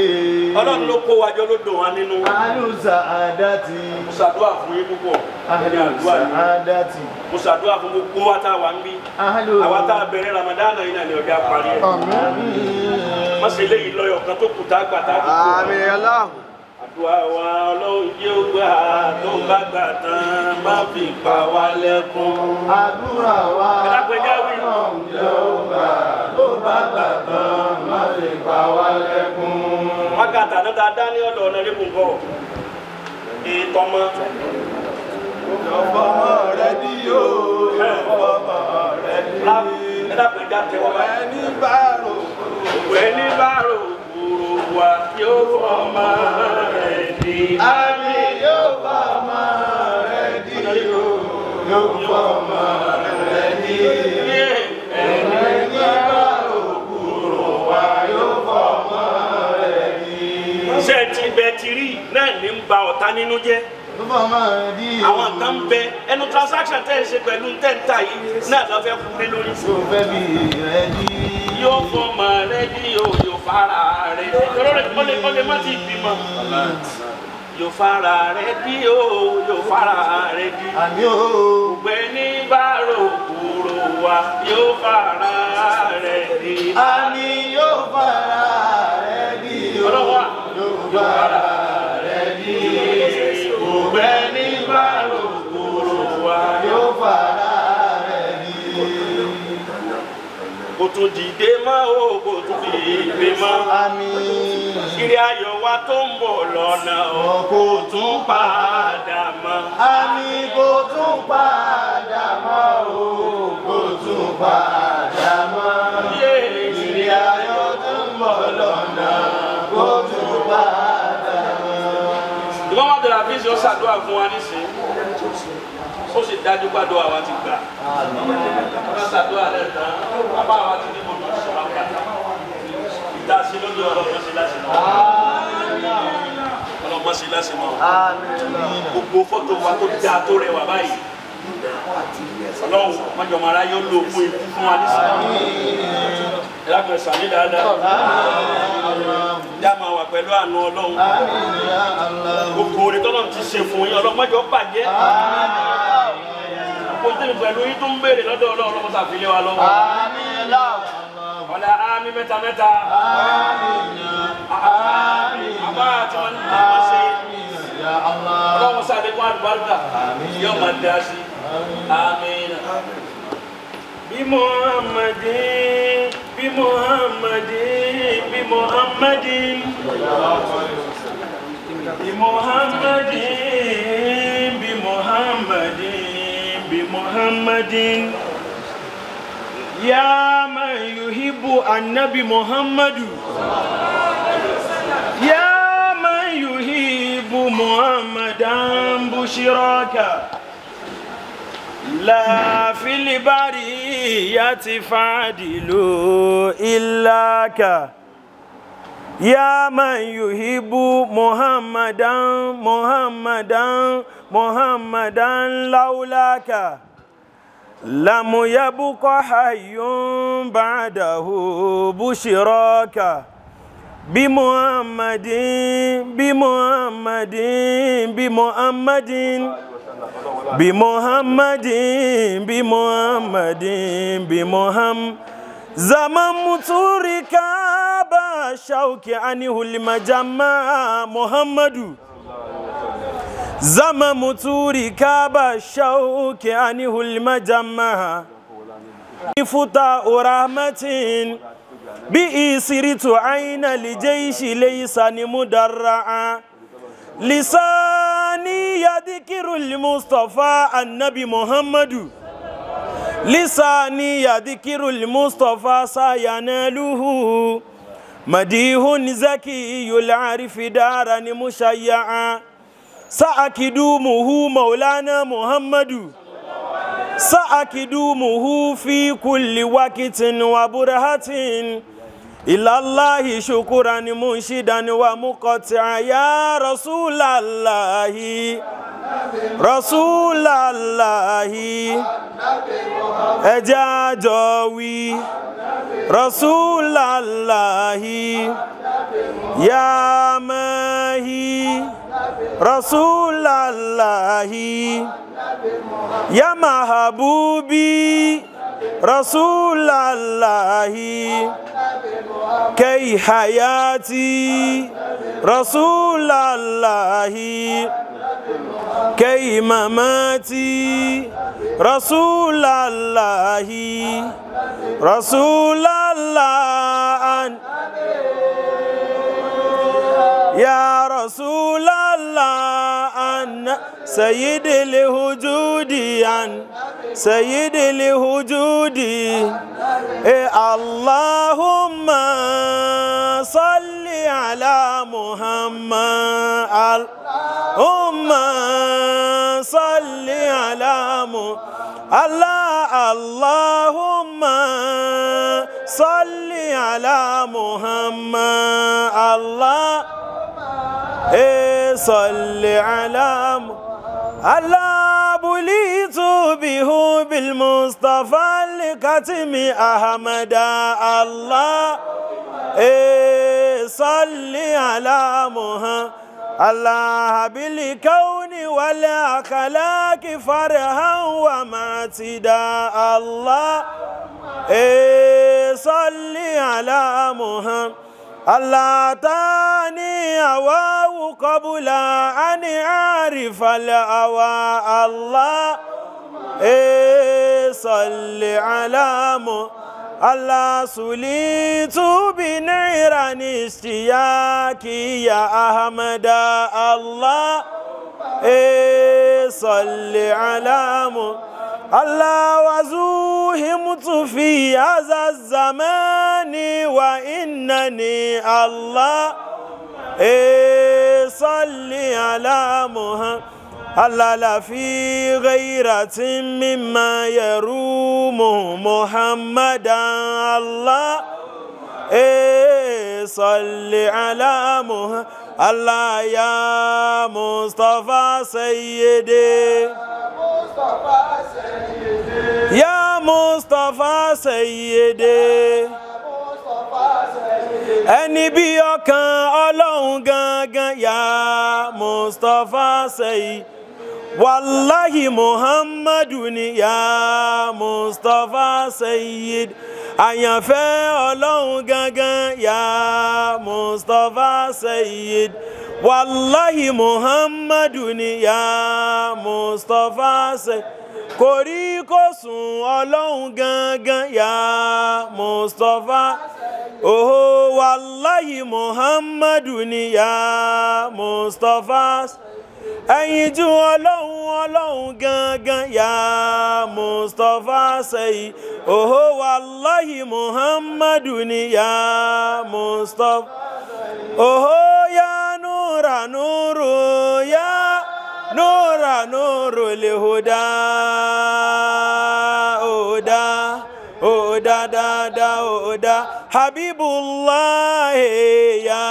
Ọlọ́run ló kó wa jọ ló dùn wá nínú. Ahlu sa'adati. Mo ṣàdúrà fún yín púpọ̀. Ahlu sa'adati. Mo ṣàdúrà fún gbogbo wa tá a wà ń bí. Àwa tá a bẹ̀rẹ̀ Ramadan yìí náà ni ọjà parí ẹ̀. Má ṣe léyìí lọ́yọ̀ kan tó kù tá a gbà tá a kù. Àmín Allah. Àdúrà wa Ọlọ́run jẹ́ ó gbà tó bá gbà tán má fi pa wá lẹ́kún. Àdúrà wa Ọlọ́run jẹ́ ó gbà tó bá gbà tán má fi pa wá lẹ́kún. Má Wákàtí àná dá ní ọ̀dọ̀ ọ̀nà lẹ́kùn kọ́. Ìtọ́mọ. Ọmọ rẹ ni yóò ọmọ rẹ ni. Ẹ dàpọ̀ ìjà tẹ̀wọ́ báyìí. Ẹni bá rò Gbogbo ẹni bá rò kúrò wá yóò fọmọ rẹ̀ di. Àmì yóò fọmọ rẹ di o, yóò fọmọ rẹ di. Ẹni bá rò kúrò wá yóò fọmọ rẹ di. Ṣé ẹ ti bẹ ti rí náà ní ń ba ọ̀tá nínú jẹ́? Yóò fọmọ rẹ di o. Àwọn kan bẹ ẹnu transaction tẹ́ ẹ ṣe pẹ̀lú tẹ́ǹtà yìí náà lọ́ fẹ́ kú lé lórí. Yóò fẹ́ bí rẹ di. Yóò fọmọ rẹ di o, yóò fara rẹ di. Tọ́lọ́ ó lè má ti bímọ. Yóò fara rẹ di o, yóò fara rẹ di. Àmì o. Gbogbo ẹni bá rò kúrò wá yóò fara rẹ di. Àmì yóò fara rẹ di o. Ọlọ́wà. Yóò fara rẹ di. Gbogbo ẹni bá rò kúrò wá Yóò fara rẹ di. kò tún dìde mọ́ o, kò tún dìde mọ́. Àmín. Kiri ayọ̀ wa tó ń bọ̀ lọ́nà o, kò tún padà mọ́. Àmì kò tún padà mọ́ o, kò tún padà mọ́. Ìrì ayọ̀ tó ń bọ̀ lọ́nà, kò tún padà mọ́. Ìwọ́n máa dọ̀rọ̀ àfíìsì ó ṣàdúrà fún wa nísìnyí. Ó sì dájú gbàdúrà wa ti gbà. Wọ́n ṣàdúrà rẹ̀ tán, bàbá wa ti ní gbogbo ìṣọ̀rọ̀ àpàtà. Ìdásí lójú ọlọ́mọ sí láti mọ́. Ọlọ́mọ sí láti mọ́. Gbogbo fọ́tò wa tó dáa tó rẹwà báyìí. Ọlọ́run mọ́jọ́mọ́ ara yóò lo fún ikú fún wa nísìnyí. Ẹ lápẹ̀ sàmì dáadáa. Dá máa wà pẹ̀lú àánú Ọlọ́run. Gbogbo oore tọ́lọ́run ti ṣe fún yín, Ọlọ́run má jẹ́ ó bàjẹ́. Gbogbo tèmi pẹ̀lú yín tó ń béèrè lọ́dọ̀ Ọlọ́run, Ọlọ́run ṣàfihàn wa lọ́wọ́. Ọ̀la àmì mẹ́ta mẹ́ta. Àbá àti wọn ní wọ́n ṣe. Ọlọ́run ṣàlékún àlùbáríkà yóò máa dá sí. Àmín. Bí Muhammadin, bí Muhammadin, bí Muhammadin. Bí Muhammadin, bí Muhammadin, bí Muhammadin. Ya man yuhibbu annabi Muhammadu. Ya man yuhibbu Muhammadan bushiraka. La fil bariyati fadilu illaka. Ya man yuhibbu Muhammadan Muhammadan Muhammadan laulaka. Lam yabqa hayyun ba'dahu bushiraka. Bi Muhammadin, bi Muhammadin, bi Muhammadin. Bi Muhammadin, bi Muhammadin, bi Muhammad. Zaman muturika ba shauki anhu limajama Muhammadu. Zaman muturika ba shauki anhu limajama. Futa rahmatin bi isiritu aina lijaishi laysa ni mudarraa. Lisani yadhikiru al-Mustafa annabi Muhammadu. Lisani yadhikiru al-Mustafa sayanaluhu. Madihun zakiyul arifi darani mushayya'a. Sa'akidumuhu maulana Muhammadu. Sa'akidumuhu fi kulli wakitin wa burhatin. Ilallahi shukuran munshidan wa muqati'a ya Rasulallahi, Rasulallahi, ẹja jọ wí Rasulallahi, ya Mahi, Rasulallahi, ya Mahabubi, Rasulallahi, kay hayati, Rasulallahi, kay mamati, Rasulallahi, Rasulallah. يا رسول الله أن سيد الوجود أن سيد الوجود اللهم صل على محمد اللهم صل على محمد الله اللهم صل على محمد الله صل على الله بليت به بالمصطفى الكتم أحمد الله صل على محمد الله بالكون والأخلاق فرحا ومعتدا الله صل على محمد الله تاني أواه قبل أن أعرف الأوى الله صل على محمد الله سليت بنيران اشتياقي يا أحمد الله صل على محمد الله وزوهمت في هذا الزمان وإنني الله صل على محمد الله لا في غيرة مما يروم محمدا الله صل على محمد الله يا مصطفى سيدي يا مصطفى سيدي ẹni bí ọkàn Ọlọ́run gangan ya Mustapha sẹ́yìn wàláhì Muhammadu ni ya Mustapha Sayyid àyànfẹ́ Ọlọ́run gangan ya Mustapha Sayyid wàláhì Muhammadu ni ya Mustapha Sayyid kò rí kò sùn Ọlọ́run gangan ya Mustapha oho wàláhì Muhammadu ni ya Mustapha ẹ̀yin jú Ọlọ́run Ọlọ́run gangan ya Mustapha sẹ́yìn oho wàláhì Muhammadu ni ya Mustapha oho ya nura nuru ya nura nuru lihuda oda oda da oda Habibullah ya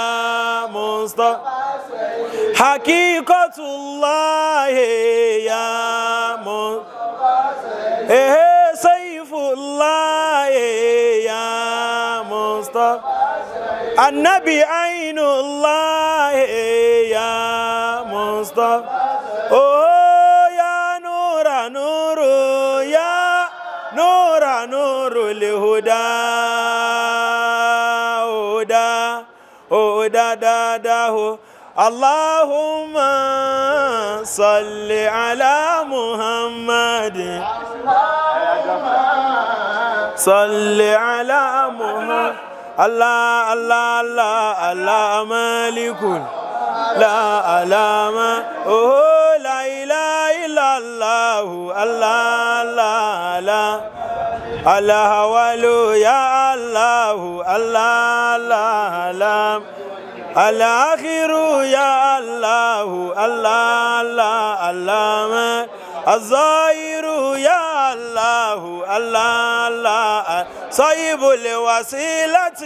Mustapha Hakikatullah ya Mustapha Saifullah ya Mustapha Annabi Ainullah ya Mustapha Oh ya Nura Nuru ya Nura Nuru lihuda Oda Oda da da ho اللهم صل على محمد صل على محمد الله الله الله الله مالك لا علام oh لا إله إلا الله الله الله الله الله يا الله الله الله الله الآخر يا الله الله الله الله الظاهر يا الله الله الله صاحب الوسيلة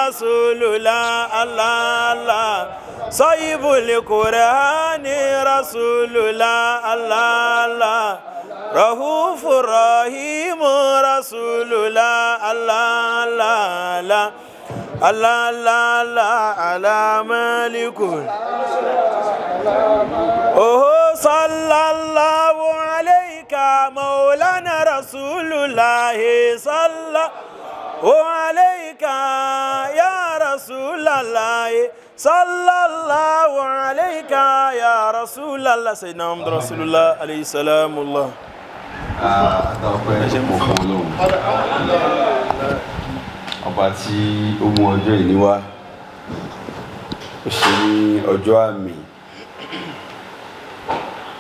رسول الله الله الله صاحب القرآن رسول الله الله الله رؤوف رحيم رسول الله الله الله الله الله الله على مالك oh صلى الله عليك مولانا رسول الله صلى عليك يا رسول الله صلى الله عليك يا رسول الله سيدنا محمد رسول الله عليه السلام الله. Ọba tí ó mú ọjọ́ ìní wá Ó ṣe ní ọjọ́ àmì,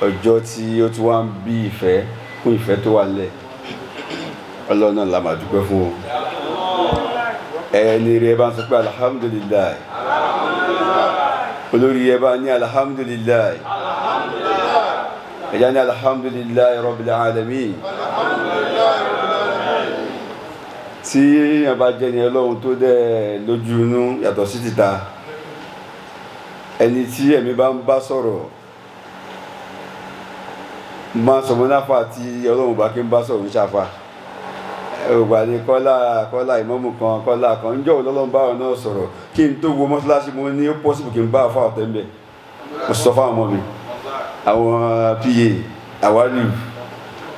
ọjọ́ tí ó tún wá ń bí ìfẹ́ kún ìfẹ́ tó wà lẹ̀. Ọlọ́run náà la máa dúpẹ́ fún o. Ẹni rẹ bá ń sọ pé alhamdulilayi, olórí ẹ bá ní alhamdulilayi, ẹ̀yà ní alhamdulilayi rabbil alamin. Tí èèyàn bá jẹ́ ni Ọlọ́run tó dẹ̀ lójú inú yàtọ̀ sí títa, ẹni tí ẹ̀mí bá ń bá sọ̀rọ̀ máa sọ̀mọ́ náfà tí Ọlọ́run bá kí ń bá sọ̀rọ̀ ń ṣàfà. Ògbà ni kọ́lá kọ́lá ìmọ̀mù kan kọ́lá kan ń jọ́ Ọlọ́run bá ọ̀nà sọ̀rọ̀ kí n tó wo mọ́ṣáláṣí mo ní ó pọ́sibù kí n bá àfa ọ̀tẹ́ ń bẹ̀. Mo sọ fáwọn ọmọ mi, àwọn pa àwálù,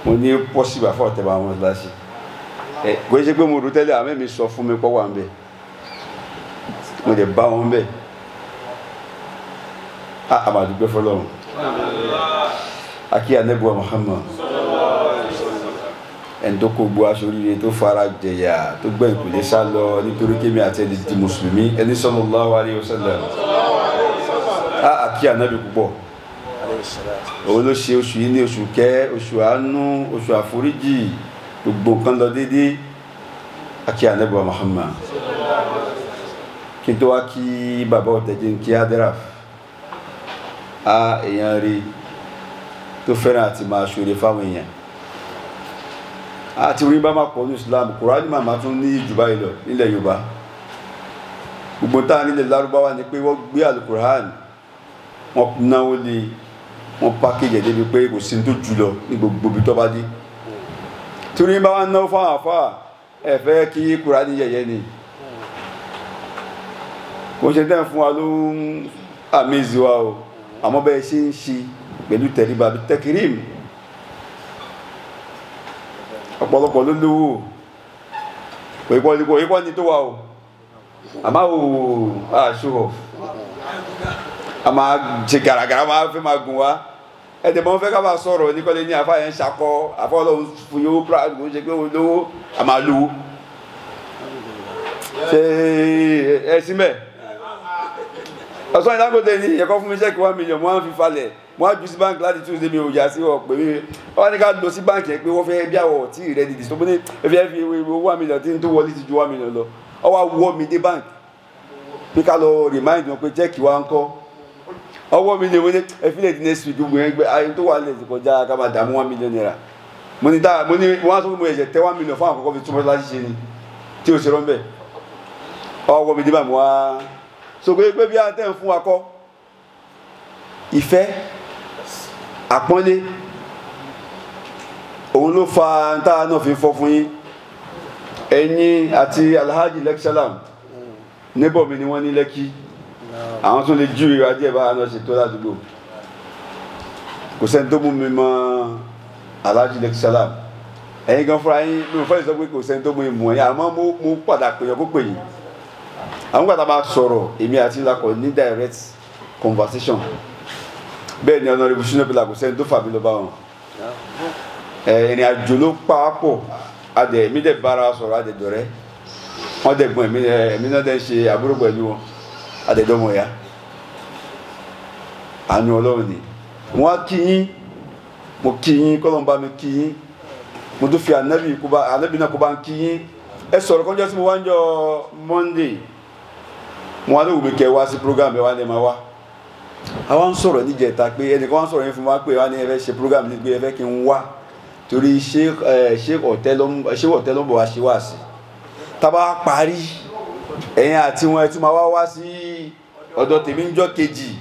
mo ní ó pọ́sibù àfa ọ̀tẹ́ bá àwọn mọ́ṣáláṣí. Kò ṣe pé mo rò tẹ́lẹ̀, àmọ́ mi sọ fún mi pọ́ wà ń bẹ̀, mo lè bá wọn bẹ̀. A máa dúpẹ́ fọlọ́run. Akí anabi wa Muhammad, ẹni tó kó gbọ́ aṣọ oríire tó fara jẹ̀yà tó gbẹ́ ìkùlé sá lọ nítorí kémi àti ẹni di mùsùlùmí, ẹni sallallahu alayhi wa sallam. Akí anabi púpọ̀. Òun ló ṣe oṣù yìí ní oṣù kẹ́, oṣù àánú, oṣù àforíjì, gbogbo nǹkan lọ déédéé. Akí anabi wa Muhammad. Kí n tó wá kí bàbá ọ̀tẹ̀jẹ̀ ń kí adraf, a èèyàn rí tó fẹ́ràn àti máa ṣoore fáwọn èèyàn. Àti orí bá máa pọ̀ ní Islam, Kùránì màmá tún ní jù báyìí lọ nílẹ̀ Yorùbá. Gbogbo táà nílẹ̀ Lárúbáwá ni pé wọ́n gbé Al-Kùránì, wọ́n náwó lé, wọ́n pákéjì débi pé kò sí tó jù lọ ní gbogbo ibi tó bá dé. Tí orí bá wá náwó fáwọn àfáà, ẹ fẹ́ kí Kùránì yẹ̀yẹ́ ni. Kò ṣe tẹ́ fún wa ló ń àmìzì wa o, àmọ́ bẹ́ẹ̀ ṣe ń ṣe pẹ̀lú tẹríba bí tẹkirim. Ọ̀pọ̀lọpọ̀ ló lówó, kò ní tó wà o, àmọ́ o show off, a máa ṣe gàràgàrà, máa fẹ́ máa gùn wá. Ẹ̀dẹ̀ mọ́ fẹ́ ká máa sọ̀rọ̀ ní kọ́lé ní àfa yẹn ń ṣakọ, àfa Ọlọ́run fún yóò proud, kò ń ṣe pé o lówó, a máa lówó. Ṣé ẹ sí mẹ́? Ọ̀sán Dangote ní ẹ̀kọ́ fún mi ṣẹ́ẹ̀kì 1 million, mo á fi falẹ̀, mo á ju sí báńkì láti Tuesday, mi ò yà sí ọ̀ pé mi wọ́n ní ká lọ sí báńkì yẹn pé wọ́n fẹ́ bí àwọ̀ tí rẹ̀ dìdì tó ní ẹ fi 1 million tí ń tó wọlé ti ju 1 million lọ. Ọ wá wọ́ mi dé báńkì pé ká lọ remind wọn pé chẹ́ẹ̀kì wa ń kọ́. Ọwọ́ mi ni mo ní ẹ fi lè di next week, gbogbo yẹn gbé ayé tó wà lẹ̀ ti kọjá ká máa dààmú 1 million naira. Mo ní dáa, mo ní wọ́n á sọ pé mo ẹ̀ṣẹ̀ tẹ 1 million fún àkọ́kọ́ fi túmọ̀ láti ṣe ni tí o ṣe rọ́ ń bẹ̀. Ọwọ́ mi dé báyìí mo wá so pé bí a tẹ́ ń fún wa kọ́ ìfẹ́ àpọ́nlé òun ló fa tá náà fi fọ́ fún yín. Ẹ̀yin àti Alhaji Leksalam níbọ̀ mi ni wọ́n ní Lẹ́kí, àwọn tún lè ju ìwà díẹ̀ bá náà ṣètò ládùúgbò. Kò sẹ́ni tó mú mi mọ Alhaji Leksalam. Ẹ̀yin gan fúnra yín mi ò fẹ́ sọ pé kò sẹ́ni tó mú mi mọ̀ yín, àmọ́ mo padà pèyàn kó pè yín. Àwọn gbàtà máa sọ̀rọ̀ èmi àti lakọ̀ ní direct conversation. Bẹ́ẹ̀ ni Honorable Shina Peller, kò sẹ́ni tó fà mí lọ bá wọn. Ìrìn àjò ló pa á pọ̀, adẹ̀ èmi dẹ̀ bára sọ̀rọ̀, adẹ̀ dọ̀rẹ́. Wọ́n dẹ̀ gbọ́n èmi náà dẹ̀ ń ṣe àbúrò pẹ̀lú wọn, adẹ̀ dọ́mọ ya. Àánú Ọlọ́run ni. Wọ́n á kí yín, mo kí yín, kọ́lọ́n bá mi kí yín. Mo tún fi ànábì náà kó bá ń kí yín. Ẹ sọ̀rọ̀ kọ́njọ́ sí mo wá ń jọ Monday. Mo wá lóògùn mi kẹ wá sí program ẹ wá ní ẹ máa wá. Àwa ń sọ̀rọ̀ níjẹta pé ẹnìkan wá ń sọ̀rọ̀ yín fún wa pé wá ní ẹ fẹ́ ṣe program ní pé ẹ fẹ́ kí n wá torí ṣé ọ̀tẹ́ ló ń bọ̀ wá ṣe wá sí. Tá bá parí ẹ̀yin àti wọn ẹ tún máa wá wá sí ọ̀dọ̀ tèmi ń jọ́ kejì.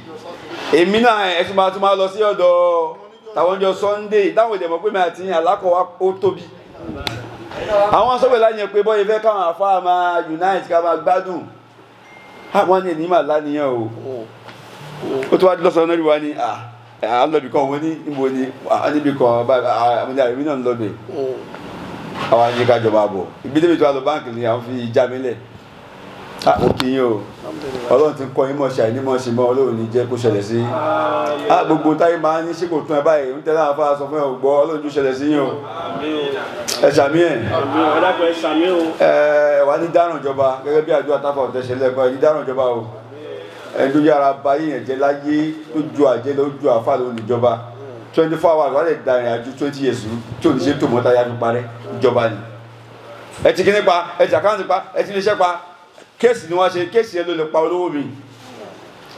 Èmi náà ẹ tún máa lọ sí ọ̀dọ̀ tàwọn jọ Sunday táwọn ìdẹ̀mọ̀ pé mi àti alákọ̀wá ó tóbi. Àwọn sọ̀rọ̀ láyẹn pé bọ́ ìfẹ́ káwọn àfáà máa unite ká máa gbádùn. Àwọn ní ẹni máa láníyàn o. Ó tó wá lọ́sàn-án náà rí wa ní à ń lọ́bì kan, wọ́n ní níbo ni níbi kan àwọn àmì náà ń lọ́bì. Àwọn àyè ká jọba bọ̀. Ibi débi tó wà lọ báǹkì ni àwọn fi já mi lẹ̀. Ó kí yín o. Ọlọ́run ti ń kọ́ yín mọ̀ ṣe àìní mọ̀ ṣe mọ́, Ọlọ́run ní jẹ́ kó ṣẹlẹ̀ sí. Gbogbo táyé máa ní ṣé kò tún ẹ báyìí, ń tẹ́lẹ̀ àwọn afárá sọ fún ẹ ò gbọ́, Ọlọ́run tó ṣẹlẹ̀ sí yín o. Ẹ ṣàmì ẹ̀. Ẹ wà ní dáràn ìjọba gẹ́gẹ́ bí àjọ àtàfà ọ̀tẹ̀ṣẹ̀ lẹ́kọ̀ọ́, ẹ ní dáràn ìjọba o. Ẹni tó yára ba yíyan jẹ láyé tó ju àjẹ lọ ju àfa lọ níjọba 24 hours wà lè da ìrìn àjò 20 years tí ò ní ṣe tó mọ́ta yá fi parẹ́ ìjọba ni. Ẹ ti kíní pa, ẹ ti àkáǹtì pa, ẹ ti iléeṣẹ́ pa, kéèsì ni wọ́n ṣe, kéèsì yẹn ló lè pa olówó mi.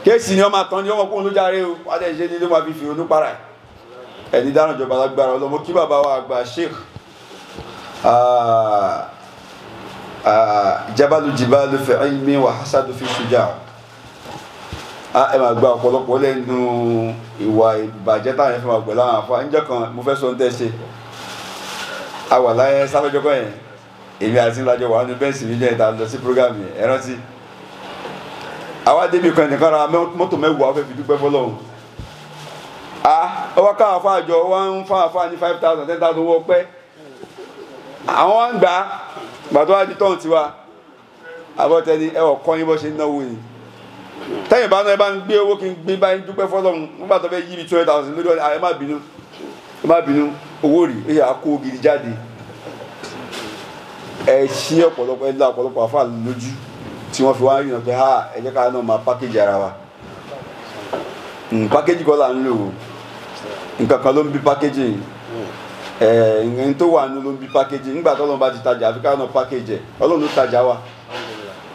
Kéèsì ni wọ́n máa tán ni wọ́n kó ló járe o, wọ́n á lè ṣe ní ló máa fi ronú para ẹ̀. Ẹni dáná ìjọba lágbára ọlọ́mọ kí bàbá wa àgbà Sheikh Jabalu jibalu fi ilmi wa hasadu fi shuja. Ẹ máa gba ọ̀pọ̀lọpọ̀ lẹ́nu ìwà ìbàjẹ́ táwọn yẹn fi máa pẹ̀lú àwọn àfa. Níjọ́ kan mo fẹ́ sọ ní tẹ́ ṣe. A wà láyé sáfẹ́jọ́ kọ́ yẹn. Èmi àti ńlájọ wà nínú bẹ́ǹsì mi jẹ́ ìta lọ sí prógámù yẹn. Ẹ rántí. Àwa débi kan nìkan ra mọ́tò mẹ́wàá fẹ́ fi dúpẹ́ fọlọ́run. Ọwọ́ káwọn afọ àjọ wọ́n ń fáwọn afọ ní 5,000 10,000 owó ọpẹ́. Àwọn ń gbà gbàtọ́ wá di tọ́hún tiwa. Àbọ̀tẹ́ni ẹ wọ̀ kọ́ yín bọ́ ṣe ń náwó ni. Tẹ́yìn bá náà ẹ bá ń gbé owó kí n gbé báyìí dúpẹ́ fọlọ́run nígbà tó fẹ́ yí mi 200,000 lórí ọ̀nà ẹ má bínú ẹ má bínú owó rí ẹ yà kó gidi jáde. Ẹ ṣí ọ̀pọ̀lọpọ̀ ẹ lá ọ̀pọ̀lọpọ̀ àfa lójú tí wọ́n fi wá rìnà pé ha ẹ jẹ́ ká náà máa pákéjì ara wa. Pákéjì kọ́ là ń lò ó, nǹkan kan ló ń bí pákéjì ẹ̀ ẹ̀ tó wà nínú ló ń bí pákéjì. Nígbà tó Ọlọ́run bá ti tajà àfi ká náà pákéjì ẹ̀, Ọlọ́run ló tajà wa,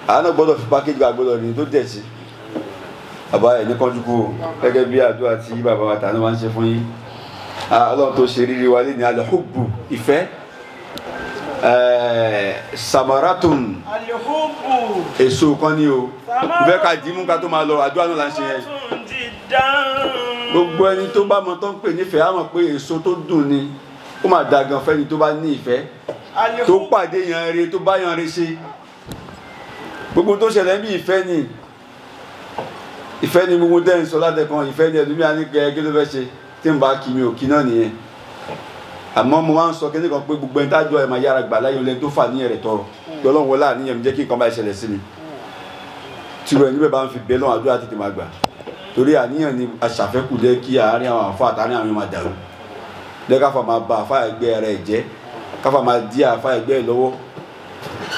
àá náà gbọ́dọ̀ fi pákéjì wa gbọ́dọ̀ rìn tó dẹ̀ sí. Bàbá ẹ̀ ní kánjú kú o, gẹ́gẹ́ bí àdúrà tí bàbá wa tàná máa ń ṣe fún yín. Ọlọ́run tó ṣe rírí wa lé ní alhubbu ìfẹ́, samaratun èso kan ní o, ìfẹ́ ká dì í mú ká tó máa lọ, àdúrà náà là ń ṣe yẹn. Gbogbo ẹni tó bá mọ tó ń pè nífẹ̀ẹ́ á mọ̀ pé èso tó dùn ni, ó máa da gan fẹ́ni tó bá ní ìfẹ́, tó pàdé yan re, tó bá yan re ṣe. Gbogbo tó ṣẹlẹ̀ bí ìfẹ́ ni. Ìfẹ́ ni gbogbo dẹ́n sọ látẹ̀kan, ìfẹ́ ni ẹ̀dùnmí àníkẹ́ kí ló fẹ́ ṣe tí n bá kí mi ò kí náà nìyẹn. Àmọ́ mo máa ń sọ kíní kan pé gbogbo ẹni tájọ ẹ̀ máa yára gbà láyé olẹ́ni tó fà níyẹn rẹ̀ tọrọ. Pé Ọlọ́run wọlé àníyàn mi jẹ́ kí nǹkan bá ṣẹlẹ̀ sí mi. Tìrọ̀ ẹ̀ níbẹ̀ bá ń fi bẹ́ẹ̀ lọ́wọ́ àdúrà tètè máa gbà. Torí àníyàn ni aṣàfẹ́kù jẹ́ kí àárín àwọn àfa àtàrin àwọn máa dàrú. Jẹ́ káfa máa ba àfa ẹgbẹ́ rẹ̀ jẹ́, káfa máa dí àfa ẹgbẹ́ ẹ̀ lọ́wọ́.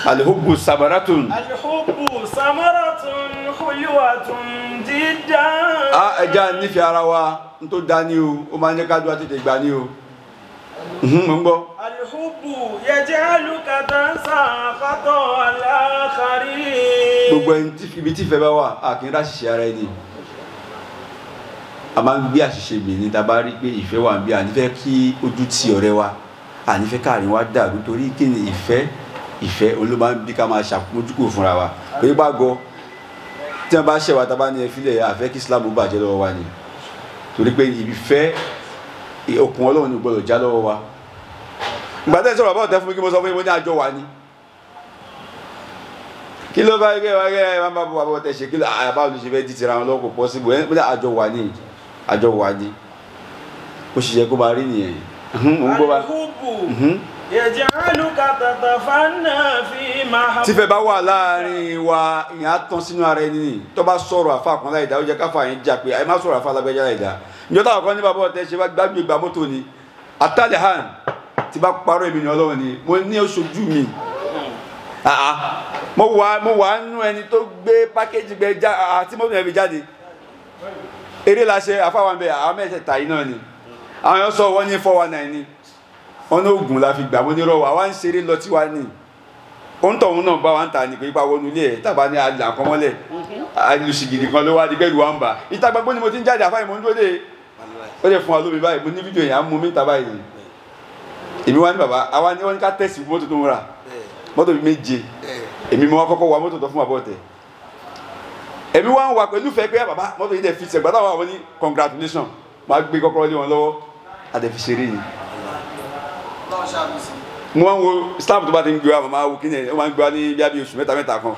Alhubbu samaratun. Alhubbu samaratun hulwatun jiddan. Ẹja nífẹ̀ẹ́ ara wa n tó dá ní o, ó máa ń jẹ́ ká dúrà tètè gbà ní o. Mo ń gbọ́. Alhubbu yaj'aluka tansa khata al-akharin. Gbogbo ẹni tí ibi tí ìfẹ́ bá wà, a kì í ráṣìṣe ara ẹni. A máa ń gbé àṣìṣe mi ní ta bá rí pé ìfẹ́ wà níbí, à ní fẹ́ kí ojú ti ọ̀rẹ́ wa, à ní fẹ́ káàrin wa dàrú torí kí ni ìfẹ́. Ìfẹ́ olú máa ń bí ká máa ṣàmójúkò fúnra wa. Pé bá gọ tí wọ́n bá ṣẹ̀wá tá a bá ní ẹfílẹ̀ àfẹ́ kí Islam bàjẹ́ lọ́wọ́ wa ni. Torí pé ìfẹ́ okùn Ọlọ́run ni gbọ́dọ̀ já lọ́wọ́ wa. Ìgbà tẹ́ sọ̀rọ̀ báwo tẹ́ fún mi kí mo sọ fún yín mo ní àjọ wa ni. Kí ló bá yẹ wá yẹ máa bá bọ̀ tẹ́ ṣe kí ló àbá olùṣe fẹ́ di tira wọn lọ́wọ́ kò possible. Ẹ ní àjọ wa ni àjọ wa ni. Ó ṣe yẹ kó máa rí nìyẹn. Mo ń gbọ́ wa. Yaj'aluka tatafanna fi mahabba. Tífẹ́ bá wà láàrin wa, ìyẹn á tán sínú ara ẹni ni. Tó bá sọ̀rọ̀ àfa kan láìda, ó jẹ́ káfa yẹn jà pé àyè má sọ̀rọ̀ àfa lágbẹ́jà láìda. Ìjọ táwọn kan ní bàbá ọ̀tẹ̀ ṣe bá gbàgbé ìgbà mọ́tò ni. Àtàlẹ̀ hàn tí bá parọ́ èmi ni Ọlọ́run ni. Mo ní oṣojú mi. Mo wà nínú ẹni tó gbé pákéjì gbẹ já àti mọ́tò yẹn fi jáde. Eré la ṣe àfa wa ń bẹ àwọn mẹ́tẹ̀ẹ̀ta yìí náà ni. Àwọn yẹn sọ wọ́n ní 419 ni. Ọ̀nà ogun la fi gbà mọ́ nírọ̀ wa wá ń ṣeré lọ tí wa ní òǹtọ̀hún náà bá wa ń ta ní pé ipa wọnú ilé ẹ̀ tàbá ní àlà kan mọ́lẹ̀ alùsìgìdì kan ló wá di gbẹ́rù wa ń bà ìta gbogbo ni mo ti ń jáde àfáà ìmọ̀ ń dúró dé ó lè fún wa lómi báyìí mo ní fídíò yẹn à ń mú mi ta báyìí èmi wá ní bàbá àwa ní wọ́n ní ká tẹ̀sí mọ́tò tó ń rà mọ́tò bíi méje èmi mo wá kọ́kọ́ wa mọ́tò tó fún bàbá ọ̀tẹ̀ èmi wá ń wà pẹ̀lú fẹ́ pé bàbá mọ́tò yìí dẹ̀ fi sẹ̀gbá táwọn àwọn ní congratulation máa gbé kọ́kọ́rọ́ lé wọn lọ́wọ́ àdẹ̀fi ṣeré ni. Mo wá ń wo staff tó bá ti ń gbé wa màmá wo kí ni ẹ ó máa ń gbé wa ní bí oṣù mẹ́ta mẹ́ta kan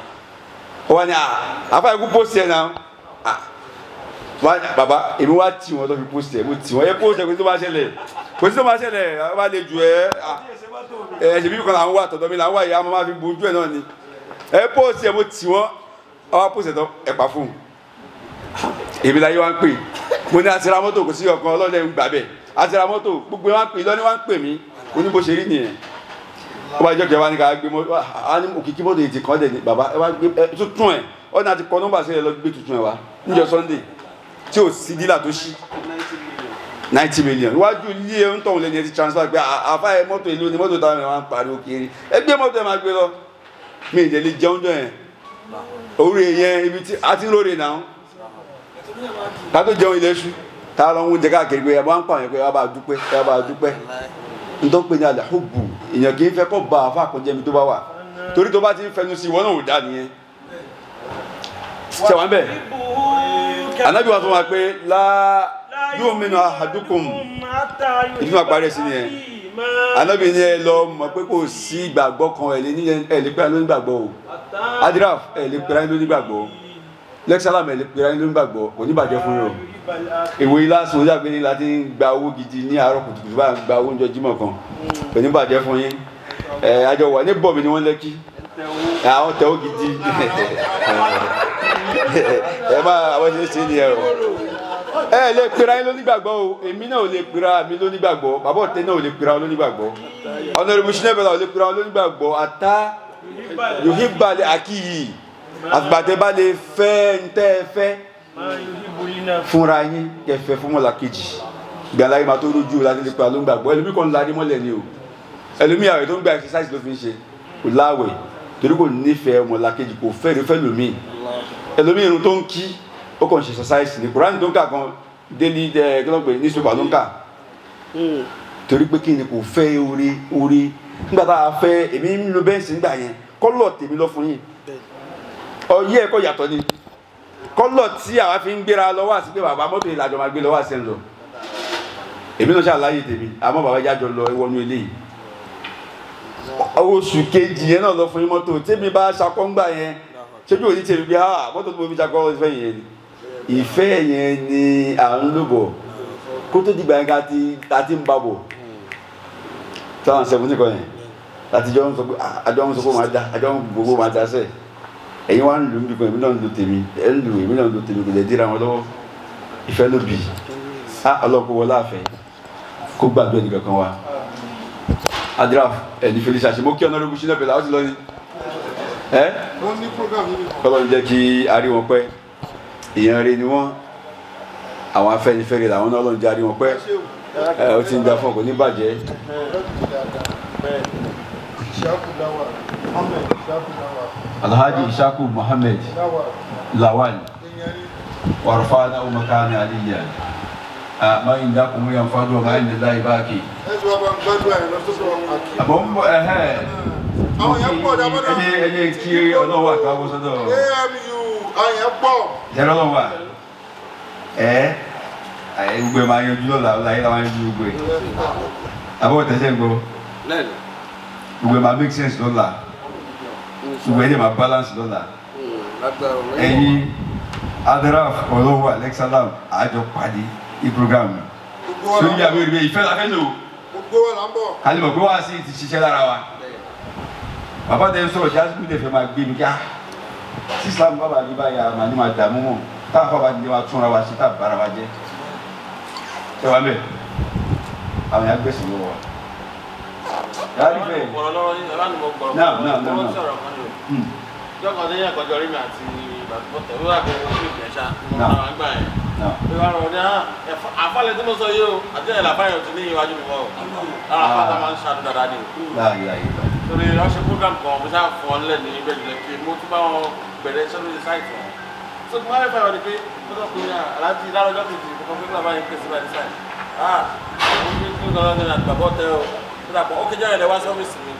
ó wá ní àfa ikú post ẹ̀ náà bàbá èmi wá tì wọ́n tó fi post ẹ̀ mo tì wọ́n ẹ post ẹ̀ kò sí tó máa ṣẹlẹ̀ kò sí tó máa ṣẹlẹ̀ ó bá lè jù ẹ ẹ ṣèbí kan là ń wà tọ̀dọ̀ mi là ń wà yìí a máa fi bojú ẹ̀ náà ni ẹ post ẹ̀ mo tì wọ́n ọ wá post ẹ̀ tán ẹ̀ pa fún un èmi láyé wá ń pè mo ní àti ra mọ́tò kò sí ọkàn ọlọ́dẹ ń gbà bẹ́ẹ̀ àti ra mọ́tò gbogbo wa ń pè lọ́ní wá ń pè mí ó ní bó ṣe rí nìyẹn ó bá jọ́ kẹ́ wá ní ká gbé mọ́tò á ní òkìkí mọ́tò yìí ti kàn dẹ̀ ní bàbá ẹ wá gbé ẹ tuntun ẹ̀ Ọ̀nà àti kọ nọ́mbà sílẹ̀ lọ gbé tuntun ẹ̀ wá níjọ́ Sunday tí ò sí dílà tó ṣí 90 million. Iwájú ilé ń tọ̀hún lẹ́ni ẹ ti transfer pé àfa ẹ mọ́tò ìlú ni mọ́tò táwọn ẹ̀ máa ń pariwo kiri ẹ gbé mọ́tò ẹ máa gbé lọ. Mi ì lè jẹun jọ yẹn orí yẹn ibi tí a ti ń lóore náà ká tó jẹun ilé ṣú tá a lọ ń jẹ káàkiri pé ẹ bá ń pààyàn pé ẹ bá dúpẹ́ ẹ bá dúpẹ́. Ntọ́ pé ní alhubu èèyàn kì í fẹ́ kọ́ ba àfa àkànjẹ́ mi tó bá wà torí tó bá ti ń fẹnu sí ìwọ náà ò dá nìyẹn. Ṣé wàá bẹ̀? Ànábì wa tó wá pé la yu'minu ahadukum ìdí máa parí ẹ̀ sí nìyẹn. Ànábì ni ẹ lọ mọ̀ pé kò sí ìgbàgbọ́ kan ẹ̀ lè ní ẹ̀ lè pẹ́ra lóní gbàgbọ́ o. Adiraf ẹ̀ lè pẹ́ra lóní gbàgbọ́. Lẹ́kṣálàmù ẹ̀ lè pẹ́ra lóní gbàgbọ́ kò ní bàjẹ́ fún yín o. Ìwé ilásùn ojú àgbẹ̀ ni láti ń gba owó gidi ní àárọ̀ kùtùkùtù bá ń gba owó oúnjẹ Jímọ̀ kan kò ní bàjẹ́ fún yín. Ẹ àjọ wà ní bọ̀mí ni wọ́n lẹ́kí àwọn tẹ̀ ó gidi ẹ má àwọn ṣe é ṣe nìyẹn o. Ẹ lè pera yín lónígbàgbọ́ o, èmi náà ò lè pera mi lónígbàgbọ́, bàbá ọ̀tẹ́ náà ò lè pera lónígbàgbọ́, Honorable Shina ò lè pera lónígbàgbọ́. Ata yohiba akiyi àgbàtẹ́ bá lè fẹ́ ń tẹ́ ẹ fẹ́ fúnra yín kẹfẹ fún mọ́lá kejì gbàlá yìí máa tó rójú láti lè pa ló ń gbàgbọ́. Ẹlòmíì kan larí mọ́lẹ̀ ni o, ẹlòmíì àwẹ̀ tó ń gba exercise ló fi ń ṣe kò láwẹ̀ torí kò nífẹ̀ẹ́ mọ́lá kejì kò fẹ́ rí fẹ́ lòmíì. Ẹlòmíì irun tó ń kí ó kàn ṣe exercise ní Kùránì tó ń kà kan daily ẹ kí ló ń pè ní newspaper ló ń kà torí pé kí ni kò fẹ́ orí orí. Nígbà tá a fẹ́ èmi ń lo bẹ́ǹsì nígbà yẹn kọ́lọ̀ tèmi lọ fún yín ọyẹ́ ẹ̀kọ́ yàtọ̀ ni kọ́lọ̀ tí àwa fi ń gbéra lọ́wọ́ àti pé bàbá mọ́tò ìlàjọ máa gbé lọ́wọ́ àti ẹ̀ ń lọ. Èmi náà ṣàlàyé tèmi àmọ́ bàbá jájọ lọ ìwọ́nú eléyìí. Oṣù kejì yẹn náà lọ fún yín mọ́tò tèmi bá ṣakọ́ngbà yẹn ṣéjú òní tèmi bí ha mọ́tò tó mo fi ṣakọ́ ìfẹ́ yẹn ni ìfẹ́ yẹn ni à ń lò bọ̀ kó tó dìgbà yẹn ká ti ń ba bọ̀ 2017 kọ́ yẹn láti jọ ń sọ pé àjọ ń sọ pé máa da àjọ ń gbogbo máa da sẹ́ẹ̀. Ẹ̀yin wá ń lù mí kan èmi náà ń lu tèmi ẹ̀ ń lù èmi náà ń lu tèmi kò lè dira wọn lọ́wọ́. Ìfẹ́ ló bì á ọlọ́kọ̀ wọlé àfẹ́ kó gbàgbé ẹnì kankan wa. Adiraf ẹni Felicia ṣe mo kí Honorable Shina Bello ó ti lọ ni ẹ kọ́lọ́ ń jẹ́ kí a rí wọn pẹ́. Èèyàn rẹ ni wọ́n, àwọn Afẹ́nifẹ́re làwọn náà lọ́n jẹ́ a rí wọn pẹ́. Ẹ ó ti ń da fún ọkọ̀ ní bàjẹ́. Alhaji Ishaku Muhammad Lawal warfa'na makana aliyya ma indakum yanfadu wa ma inda Allahi baqi. Ẹni kí ọlọ́wà káwọ́ sọ́dọ̀ ẹ̀rọ ọlọ́wà ẹ̀ gbogbo ẹ̀ máa yanjú lọ́la ọ̀la yìí la máa yanjú gbogbo ẹ̀ àbọ̀ tẹ̀sẹ̀ ń gbọ́ gbogbo ẹ̀ máa make sense lọ́la gbogbo ẹ̀ dẹ̀ máa balance lọ́la. Ẹ̀yin Adiraf ọlọ́wà Alexalam àjọ pàdé ní program sórí àbí òrìbẹ ìfẹ́ la fẹ́ lò kálí mọ̀ pé wá sí ti ṣiṣẹ́ lára wa. Bàbá tẹ ń sọ̀rọ̀ jásùkú tẹ fẹ́ máa gbé mi ká sí Islam bàbá mi báyà màá ní máa dààmú mọ̀ táwọn afọ àbájáde wa túnra wa ṣe tá a bára wa jẹ́ ṣé wàá bẹ̀ àwọn yà gbèsè lọ́wọ́ wa. Yàrá ìfẹ́ náà náà náà náà. Jọ́kọ̀ ní ẹ̀kọ́jọ́ rí mi àti bàtúbọ̀tẹ̀ wíwá kò wọ́n fi ìgbẹ́sà mọ́ àwọn àgbà yẹn. Wíwá rọ̀ ní àfàlẹ́ tí mo sọ yìí o àti ẹ̀ làfáyọ̀ ti ní iwájú mi wọ́ o. Lára àfàtà máa ń ṣàdúrà dáadáa ni o. Torí wọ́n ṣe program kan mo ṣáà fún ọ nílẹ̀ ní ibẹ̀ jùlọ kí mo tún bá wọn bẹ̀rẹ̀ iṣẹ́ lórí sáìtì wọn. So mo máa ń fẹ́ ni pé mo sọ pé aláàjì lárọjọ́ kejì mo kàn fún bàbá yẹn pèsè báyìí sáì. Ah mo ní kí ló ń bàbá tẹ o. Ó kéjọ́ yẹn lẹ wá sí ọ́fíìsì mi.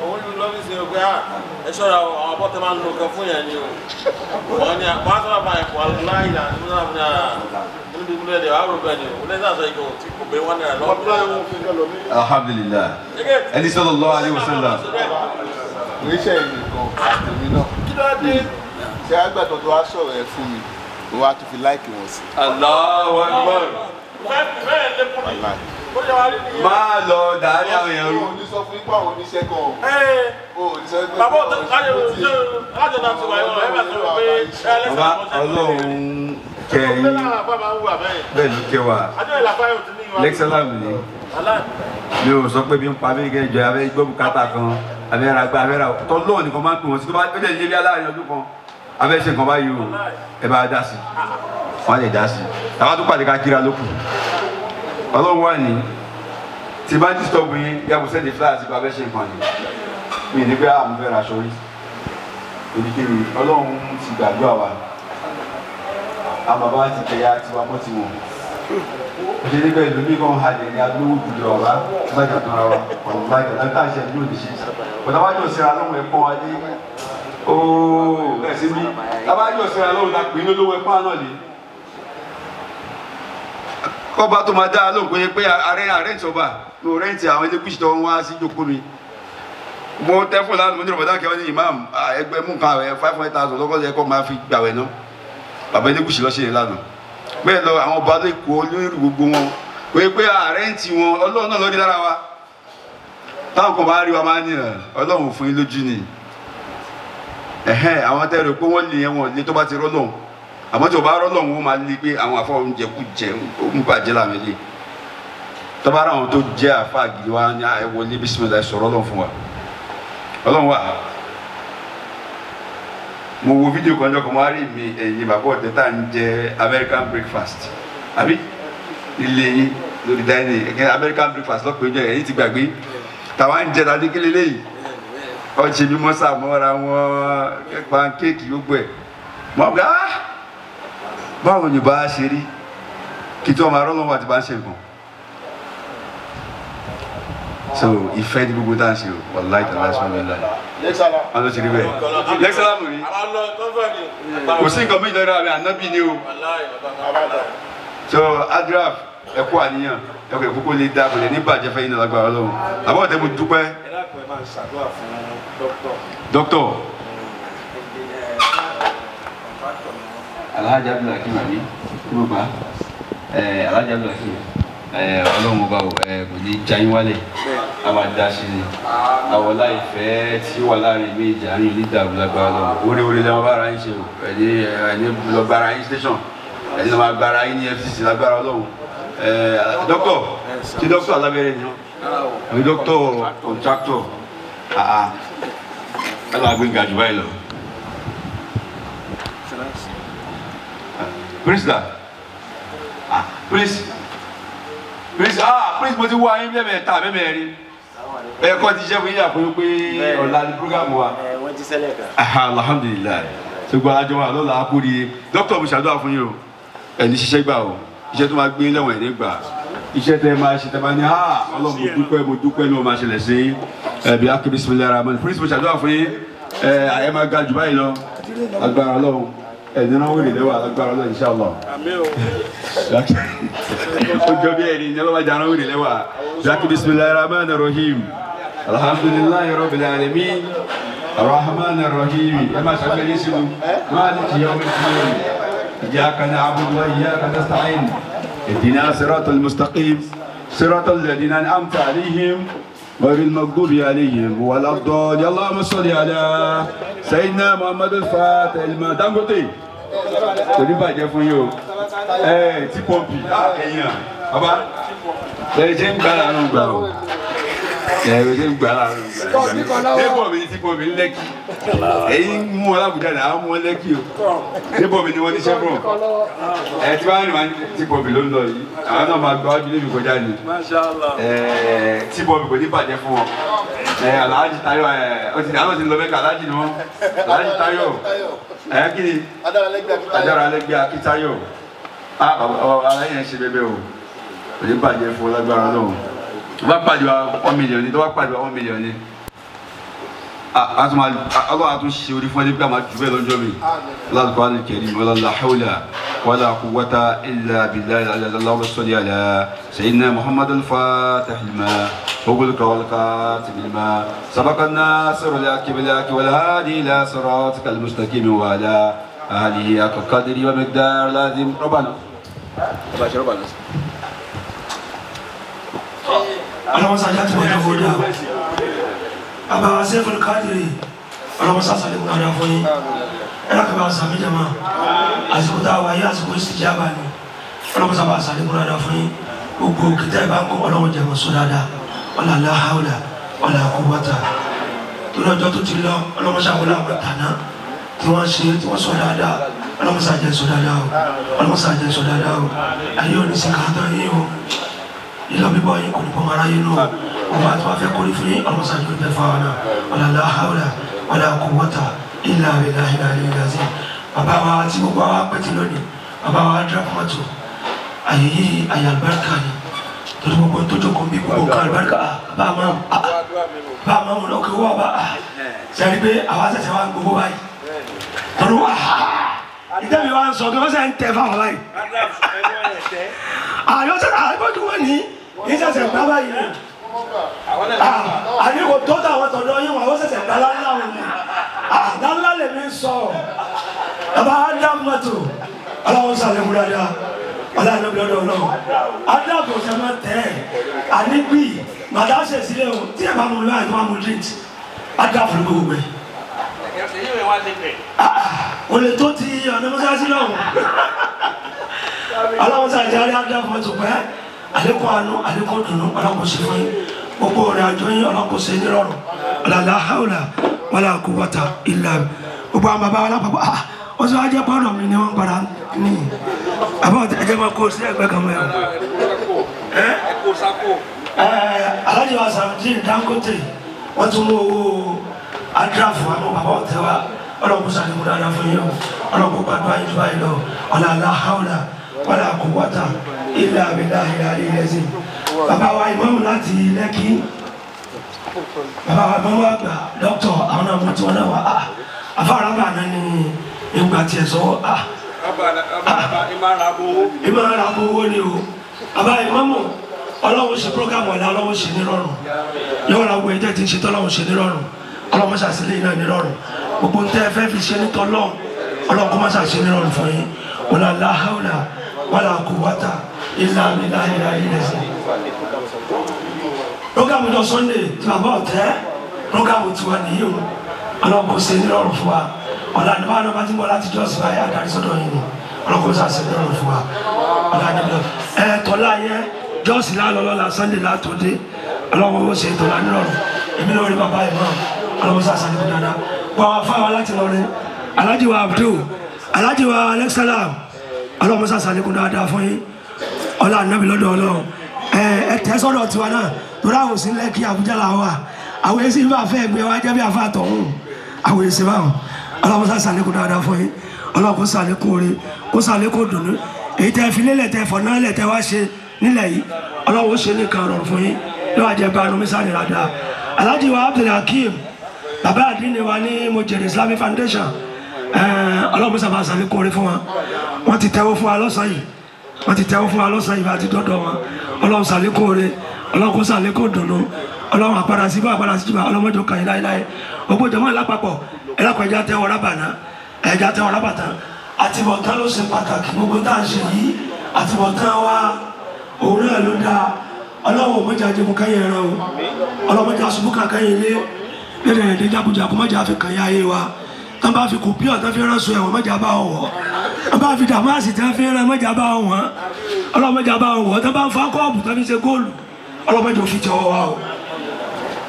Òun lu lọ́fíìsì o pé ẹ ṣọ́ra o àwọn abọ́tẹ́ máa ń lo nǹkan fún yẹn ni o. Wọ́n ní wọ́n á sábà bá ẹ̀kọ́ aláìlà ní wọ́n sábà níbi ìmúlẹ̀ dẹ̀ wàá rò bẹ́ẹ̀ ni o. Wọ́n lẹ́sẹ̀ àṣọ ìgò tí kò gbé wọn náírà lọ́wọ́. Alhamdulillah ẹni sallallahu alaihi wasallam. Oníṣẹ́ ìnìkan àtẹ̀mí náà. Kí ló dé? Ṣé àgbàdo tó wá sọ̀rọ̀ ẹ fún mi, ó wá tún fi láìkì wọn sí. Allahu Akbar. Máa lọ dàárí àwọn èèyàn rú. O ní sọ fún ipá àwọn oníṣẹ́ kan o. Bàbá ọ̀tọ̀ lájọ náà ti wà ẹ̀wọ̀n ẹ̀ bá sọ pé ẹ lẹ́sẹ̀ Bàbá Ọlọ́run kẹyìn bẹ́ẹ̀ ló kẹ wa. Lẹ́kṣọ́lá mi ni mi ò sọ pé bí n pa mí kẹjọ abẹ́ gbọ́ bùkátà kan abẹ́ ra gbá abẹ́ ra tọ́lọ́ nìkan máa ń pè wọ́n sí tó bá ó jẹ́ ìyẹ́bí aláàrin ọdún kan Abẹ́sẹ̀ nǹkan báyìí o, ẹ bá dá sí, wọ́n á lè dá sí. Tàbá tó pàdé ká kíra lókù. Ọlọ́run wà ní tí bá disturb yín bí a kò sẹ́ni fúláyà sí abẹ́sẹ̀ nǹkan ni. Mi ní pé a mú fẹ́ ra aṣọ rí. Oníkiri Ọlọ́run ti gbàdúrà wa. Àwọn bàbá ti tẹ̀yà tiwa mọ́ tiwọn. Òṣèré bẹ́ẹ̀ lómi kan halẹ̀ ní alówó jùlọ ọ̀la lájà tó ra wa ọ̀la ìjọba tá a ṣe ní òní ṣe. Bọ̀dá wájú òṣèré alóhùn ẹ̀pọ́n wa dé. Ooo ẹ̀ sí bí. Tábàájú òṣèré alóhùn la pè é lólówó ẹ̀pọ́n náà lé. Kọ́ba tó máa dá lóhùn pé pé ààrẹ rẹ́ǹtì ọba mo rẹ́ǹtì àwọn elégùsì tó ń wá sí ìjókòó mi. Mo tẹ́ fún lánàá mo ní Ramadan kẹwàá ní imam ẹgbẹ́ mú nǹkan àwẹ̀ 500,000 lọ́kọ́ ẹ̀kọ́ máa fi gbàwẹ̀ náà. Bàbá elégùsì lọ́sẹ̀ yẹn lánàá. Bẹ́ẹ̀ lọ àwọn ọba lẹ́kọ̀ọ́ olórí gbogbo wọn wọ́n pé ààrẹ ń ti wọn Ọlọ́run náà lórí lára wa táwọn kan bá rí wa máa ń nìyẹn Ọlọ́run fún yín lójú ni ẹ̀hẹ́n àwọn tẹ́rù pé wọ́n lè yẹn wọn lé tó bá ti rọ́lọ́hún àmọ́ tí o bá rọ́lọ́hún wọ́n máa lé pé àwọn afọ oúnjẹ kú jẹ ń bàjẹ́ làwọn ilé tó bá rà àwọn tó jẹ́ àfa gidi wa ní ẹ wọlé bísímìlá sọ̀rọ̀ Ọlọ́run fún wa Ọlọ́run wa. Mo wo fídíò kan jọ kan mo wá rí mi ẹ̀yin bàbá ọ̀tẹ̀ tá à ń jẹ American breakfast àbí ilé yín lórí dining ẹ̀kẹ́ American breakfast lọ́pọ̀ ìjọ ẹ̀yìn ti gbàgbé tàwa ń jẹ tàbí kílé léyìí ọ̀ṣẹ̀ mi mọ́sà mọ́ra wọn pancake gbogbo ẹ̀ mọ́ gbà á báwo ni bá a ṣe rí kí tí wọ́n máa rọ́lọ́wọ́ àti bá ń ṣe nǹkan so ìfẹ́ ní gbogbo tá à ń ṣe o wàláì tàlá sọ́nà láì wọn ló ti rí bẹ́ẹ̀ lẹ́sàlámù rí kò sí nǹkan méjì lọ́dọ̀ àmì ànábì ni o so adraf ẹ kú àníyàn ẹ kò kókó lè dá kò lè ní bàjẹ́ fẹ́ yín náà lágbára Ọlọ́run àbọ̀ tẹ́ mo dúpẹ́. Dókítọ̀ Alhaji Abdulhakeem àbí kí ló bá Alhaji Abdulhakeem Ọlọ́run ọba kò ní já yín wálẹ̀ a máa dá sí ni àwọn láìfẹ́ tí wà láàrin méjì àárín onídàbò lágbára lọ́wọ́ orí lẹ́wọ̀n bára yín ṣe o ẹni lọ gbára yín station ẹni lọ máa gbára yín ní FCC lágbára Ọlọ́run. Dókítọ̀ tí dókítọ̀ alábẹ́rẹ́ ni wọ́n àbí dókítọ̀ kọ̀ǹtráktọ̀ alágbé ga jù báyìí lọ. Prince da Prince Prince Prince mo ti wá yín lẹ́mẹ̀ẹ́ta mẹ́mẹ́rin ẹ kọ́ ti ṣe fún yín àfọyín pé ọ̀la ni programu wa. Wọ́n ti sẹ́lẹ̀ kan. Alhamdulilayi ṣùgbọ́n alájọ wa lọ́la akóri dókítà mo ṣàdúrà fún yín o ẹni ṣiṣẹ́ gbà o iṣẹ́ tó máa gbé lẹ́wọ̀n ẹ̀dẹ́ gbà iṣẹ́ tẹ́ máa ṣe tẹ́ máa ní Ọlọ́run mo dúpẹ́ mo dúpẹ́ ní o máa ṣẹlẹ̀ sí ẹ̀bí akébí bismillahir rahman Prince mo ṣàdúrà fún yín ẹ máa ga jù báyìí lọ agbára Ọlọ́run ẹ̀dín náà wèrè lẹ́wà agbára Ọlọ́run inshallah. Ó jọ bí ẹni ní ọlọ́wà jàrán wèrè lẹ́wà jákè bismillahir rahmanir rahim alhamdulillahi rabbil alamin arrahmanir rahim ẹ máa ṣàgbé yín sínú maliki yawmiddin iyyaka na'budu wa iyyaka nasta'in ihdina siratal mustaqim siratal ladina an'amta alayhim غير المغضوب عليهم ولا الضالين اللهم صل على سيدنا محمد الفاتح لما Dangote kò ní bàjẹ́ fún yín o ẹ tí pọ́ǹpì ẹ̀yìn bàbá ẹ ṣe ń gbà láàánú gbà o ẹ ṣe ń gbà láàánú gbà débọ̀ mi tí pọ́ǹpì ń lẹ́kì ẹ̀yìn mú wọn lábùjá ní àwọn mú wọn lẹ́kì o débọ̀ mi ni wọ́n ní sẹ́fọ̀n ẹ tí wọ́n á rìn tí pọ́ǹpì ló ń lọ yìí àwọn náà máa gba wájú lébi kọjá ni tí pọ́ǹpì kò ní bàjẹ́ fún wọn Alhaji Tayo àwọn ti lọ mẹ́ka Alhaji ni wọ́n Alhaji Tayo kí ni Adaralẹ́gbẹ́ Akíntayọ̀ aláyẹn ń ṣe bẹ́bẹ́ o kò ní bàjẹ́ fún lágbára náà tó bá pàdé wa 1 million ni tó bá pàdé wa 1 million ni Ọlọ́run a tún ṣe orí fún ẹni pé a máa jù bẹ́ẹ̀ lọ́jọ́ mi Al-Qur'an al-Karim wala hawla wala quwwata illa billahi Allahumma salli ala sayyidina Muhammad al-Fatih lima ughliqa wal khatimi lima sabaqa an-nasiru al-haqq bil-haqq wal hadi ila siratikal mustaqim wa ala alihi haqqa qadrihi wa miqdarihi al-azim Rabbana. Ọlọ́run sàjà tí wọ́n yẹ kó dáa bàbá wa Seiful Qadiri Ọlọ́run sàṣàlẹ̀ kó dáa fún yín ẹ̀rọ kaba sàmì jama àsìkò tá a wà yí àsìkò ìsìjàmbá ni Ọlọ́run sàbà sàlẹ̀ kó dáa fún yín gbogbo kìtà ìbá ń kọ́ Ọlọ́run jẹ̀mọ̀ sọ dáadáa wala la hawla wala quwwata torí ọjọ́ tó ti lọ Ọlọ́run sàwọlé àwọn tàná tí wọ́n ṣe tí wọ́n sọ dáadáa ọlọ́mọsá jẹ́ sọ dáadáa o ọlọ́mọsá jẹ́ sọ dáadáa o ayé òní sí kàtọ́ yín o ìlọ bíbọ̀ yín kò ní bọ́ mara yín nù o bá tí wọ́n fẹ́ kórè fún yín ọlọ́mọsá jẹ́ bẹ́ẹ̀ fáwọn náà wala la hawla wala quwwata illa billahi al-aliyyil azim. Bàbá wa tí gbogbo wa pẹ̀tì lónìí bàbá wa dra mọ́tò àyè yìí àyè àlùbáríkà ni torí gbogbo tó jókòó bí gbogbo nǹkan àlùbáríkà bá a máa bá a máa mú lọ́kẹ́ wọ́n bá a sẹ́ni pé àwa ṣẹ̀ṣẹ̀ wá gbogbo báyìí torí wà ìtẹ́mi wa ń sọ kí wọ́n sẹ́ ń tẹ fáwọn báyìí àyọ̀ sẹ́sẹ̀ àyọ̀jú wọn ní ìṣẹ̀ṣẹ̀ gbá báyìí àní kò tó tàwọn tọ̀dọ̀ yín wọn àwọn ṣẹ̀ṣẹ̀ gbá láńlá wọn ni láńlá lèmi sọ bàbá Adam mọ́tò ọlọ́wọ́ sàlẹ̀ mú dáadáa ọlọ́wọ́ lọ́dọ̀ ọlọ́wọ́ Adam kò sẹ́ máa tẹ̀ ẹ́ àníbí màdá ṣe sílẹ̀ o tí ẹ bá mú mi báyìí tó máa mú drink Adam fún gbogbo ẹ̀ olè tó ti ọ̀nà mọ́sáàsì lọ́wọ́ ọlọ́wọ́ sàlẹ̀ jáde Adam mọ́tò pẹ́ àlékún àánú àlékún dùnú ọlọ́wọ́ ṣe fún yín gbogbo ọ̀rẹ́ àjọ yín ọlọ́wọ́ ṣe ní rọrùn ọ̀làlá haúlà wàlá quwwata illa gbogbo àwọn bàbá wa lápapọ̀ ó sọ ajẹ́ pọ́nà mi ni wọ́n padà ní àbá ẹ̀jẹ̀ máa kó sí ẹgbẹ́ kan mẹ́rin. Alhaji wa Samjin Dangote wọ́n tún mú owó adráfù àwọn bàbá ọ̀tẹ́ wa ọlọ́kùn sàlẹ̀mú dáadáa fún yín o ọlọ́kùn gbàdúrà yín tó báyìí lọ ọ̀là aláhàwùlà wàlà quwwata illa billahi al-aliyyil azim. Bàbá wa ìmáàmù láti Lẹ́kì bàbá wa ìmáàmù àgbà dókítà àwọn náà mú tiwọn náà wá afárá bàánà ni ìgbà tiẹ̀ sọ ìmọ̀ràn owó ni o àbá ìmọ̀mù ọlọ́run ṣe program ọ̀la ọlọ́run ṣe nírọ̀rùn yóò ra owó ẹjẹ́ tí ń ṣe tọ́lọ́run ṣe nírọ̀rùn ọlọ́run ṣàṣìlẹ̀ náà nírọ̀rùn gbogbo ntẹ́ fẹ́ fi ṣe nítọ́lọ́run ọlọ́run kó má ṣàṣe nírọ̀rùn fún yín wala la hawla wala quwwata illa billahi al-aliyyil azim. Program ọjọ́ Sunday tí bàbá ọ̀tẹ́ program tiwa nìyí o ọlọ́run kò ṣe nírọ̀rùn fún wa ọ̀la ní báwọn ọba tí ń bọ̀ láti jọ́sìn báyìí adarí sọ́dọ̀ yìí ni ọlọ́kùnrin sàṣẹ lọ́rùn fún wa ọ̀la níbi ẹ tọ́lá yẹn jọ́sìn lálọ́ lọ́la Sunday látòdé ọlọ́run ó ṣe tọ́lá nírọ̀rùn èmi náà rí bàbá yìí mọ́ ọlọ́run sàṣẹ níbi dáadáa wọ́n wá fáwọn láti lọ rí Alhaji wa Abdul Alhaji wa Alexalam ọlọ́run sàṣẹ níbi dáadáa fún yín ọlá ànábì lọ́dọ̀ ọlọ́run ẹ ẹ tẹ́ sọ́dọ̀ tiwa náà torí àwọn òsín Lẹ́kì Àbújá làwọn wà àwọn èsì ìfà fẹ́ gbé wa jẹ́ bí àfa tọ̀hún àwọn èsì báwọn ọlọ́run sá sàlékún dáadáa fún yín ọlọ́run kó sàlékún oore kó sàlékún dùnú èyí tẹ́ fi lélẹ̀ tẹ́ fọ̀nà lẹ̀ tẹ́ wá ṣe nílẹ̀ yìí ọlọ́run ó ṣe nìkan rọrùn fún yín yóò wá jẹ bá nu mísàlì dáadáa. Alhaji wa Abdulhakeem bàbá àdínní wa ní Mojèrè Islamic Foundation ọlọ́run sábà sàlékún oore fún wa wọ́n ti tẹ́wọ́ fún wa lọ́sàn yìí wọ́n ti tẹ́wọ́ fún wa lọ́sàn yìí bá ti dọ́dọ̀ wọn ọlọ́run sàlékún oore ọlọ́run kó sàlékún dùnú ọlọ́run àpàdà sí bá àpàdà sí jùlọ ọlọ́mọdé kan yìí láéláé ògbó jọmọ́ lápapọ̀ ẹlẹ́kọ̀ọ́ ẹja tẹ́ ọ̀rá bàná ẹja tẹ́ ọ̀rá bàtà àtibọ̀tán ló ṣe pàtàkì gbogbo tá à ń ṣe yìí àtibọ̀tán wa òun náà ló dáa ọlọ́wọ́ mọ́jà jẹun kẹ́yìn ẹran o ọlọ́mọdé aṣubú kankan yìí lé lédè èdè jagunjagun mọ́jà fi kàn yá ayé wa tán bá fi kù píọ̀ tán fi rán sun ẹ̀wọ̀n mọ́jà bá wọn wọ̀ tán bá fi dàmásì tán fi rán mọ́jà bá wọn wọ̀ ọlọ́mọdé bá wọn wọ̀ tán bá ń fa kọ́ọ̀bù tán fi ṣe góòlù ọlọ́mọdé òfin jọ̀wọ́ wa o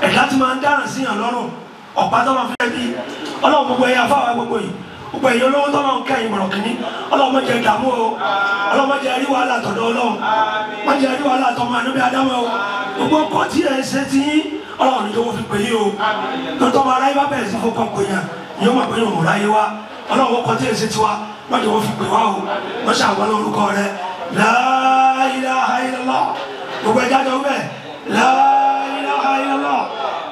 ẹ̀dá ti máa ń dáràn sí yàn lọ́rùn ọ̀pá tọ́lọ́ fẹ́ bí ọlọ́run gbogbo ẹ̀yà fáwọn gbogbo yìí gbogbo ẹ̀yà olówó tọ́lọ́ ń kẹ́yìn mọ̀rọ̀ kìíní ọlọ́run má jẹ́ dààmú o ọlọ́run má jẹ́ rí wàhálà tọ̀dọ̀ ọlọ́run má jẹ́ rí wàhálà tọmọ ànábì ádámù o gbogbo ọkọ̀ tí ẹ̀ ṣe ti yín ọlọ́run ní owó fi pè yín o tọ́tọ́ ọmọ aráyé bá bẹ̀rẹ̀ sí fọkàn pè yàn ni ó mọ̀ pé òun ráyé wá ọlọ́run ọkọ̀ tí ẹ̀ ṣe tiwa má jẹ́ wọ́n fi pè wá o wọ́n ṣàwọn lórúkọ rẹ la ilaha illallah gbogbo ẹja jọ bẹ́ẹ̀ la ilaha illallah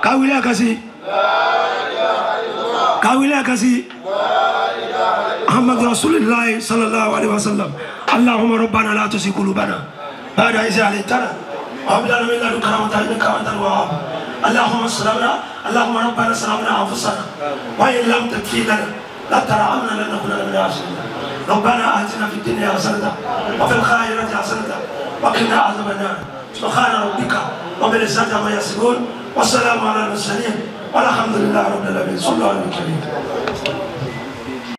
káwílẹ̀ kan sí káwílẹ̀ kan sí Muhammad Rasulullah sallallahu alaihi wasallam Allahumma rabbana la tuzigh qulubana ba'da idh hadaytana wa hab lana min ladunka rahmatan innaka antal wahhab Allahumma salamna Allahumma rabbana salamna anfusana wa in lam taghfir lana la tarhamna lanakunanna minal khasirin ربنا آتنا في الدنيا حسنة وفي الآخرة حسنة وقنا عذاب النار سبحان ربك رب العزة عما يصفون والسلام على المرسلين والحمد لله رب العالمين. صلى الله عليه وسلم.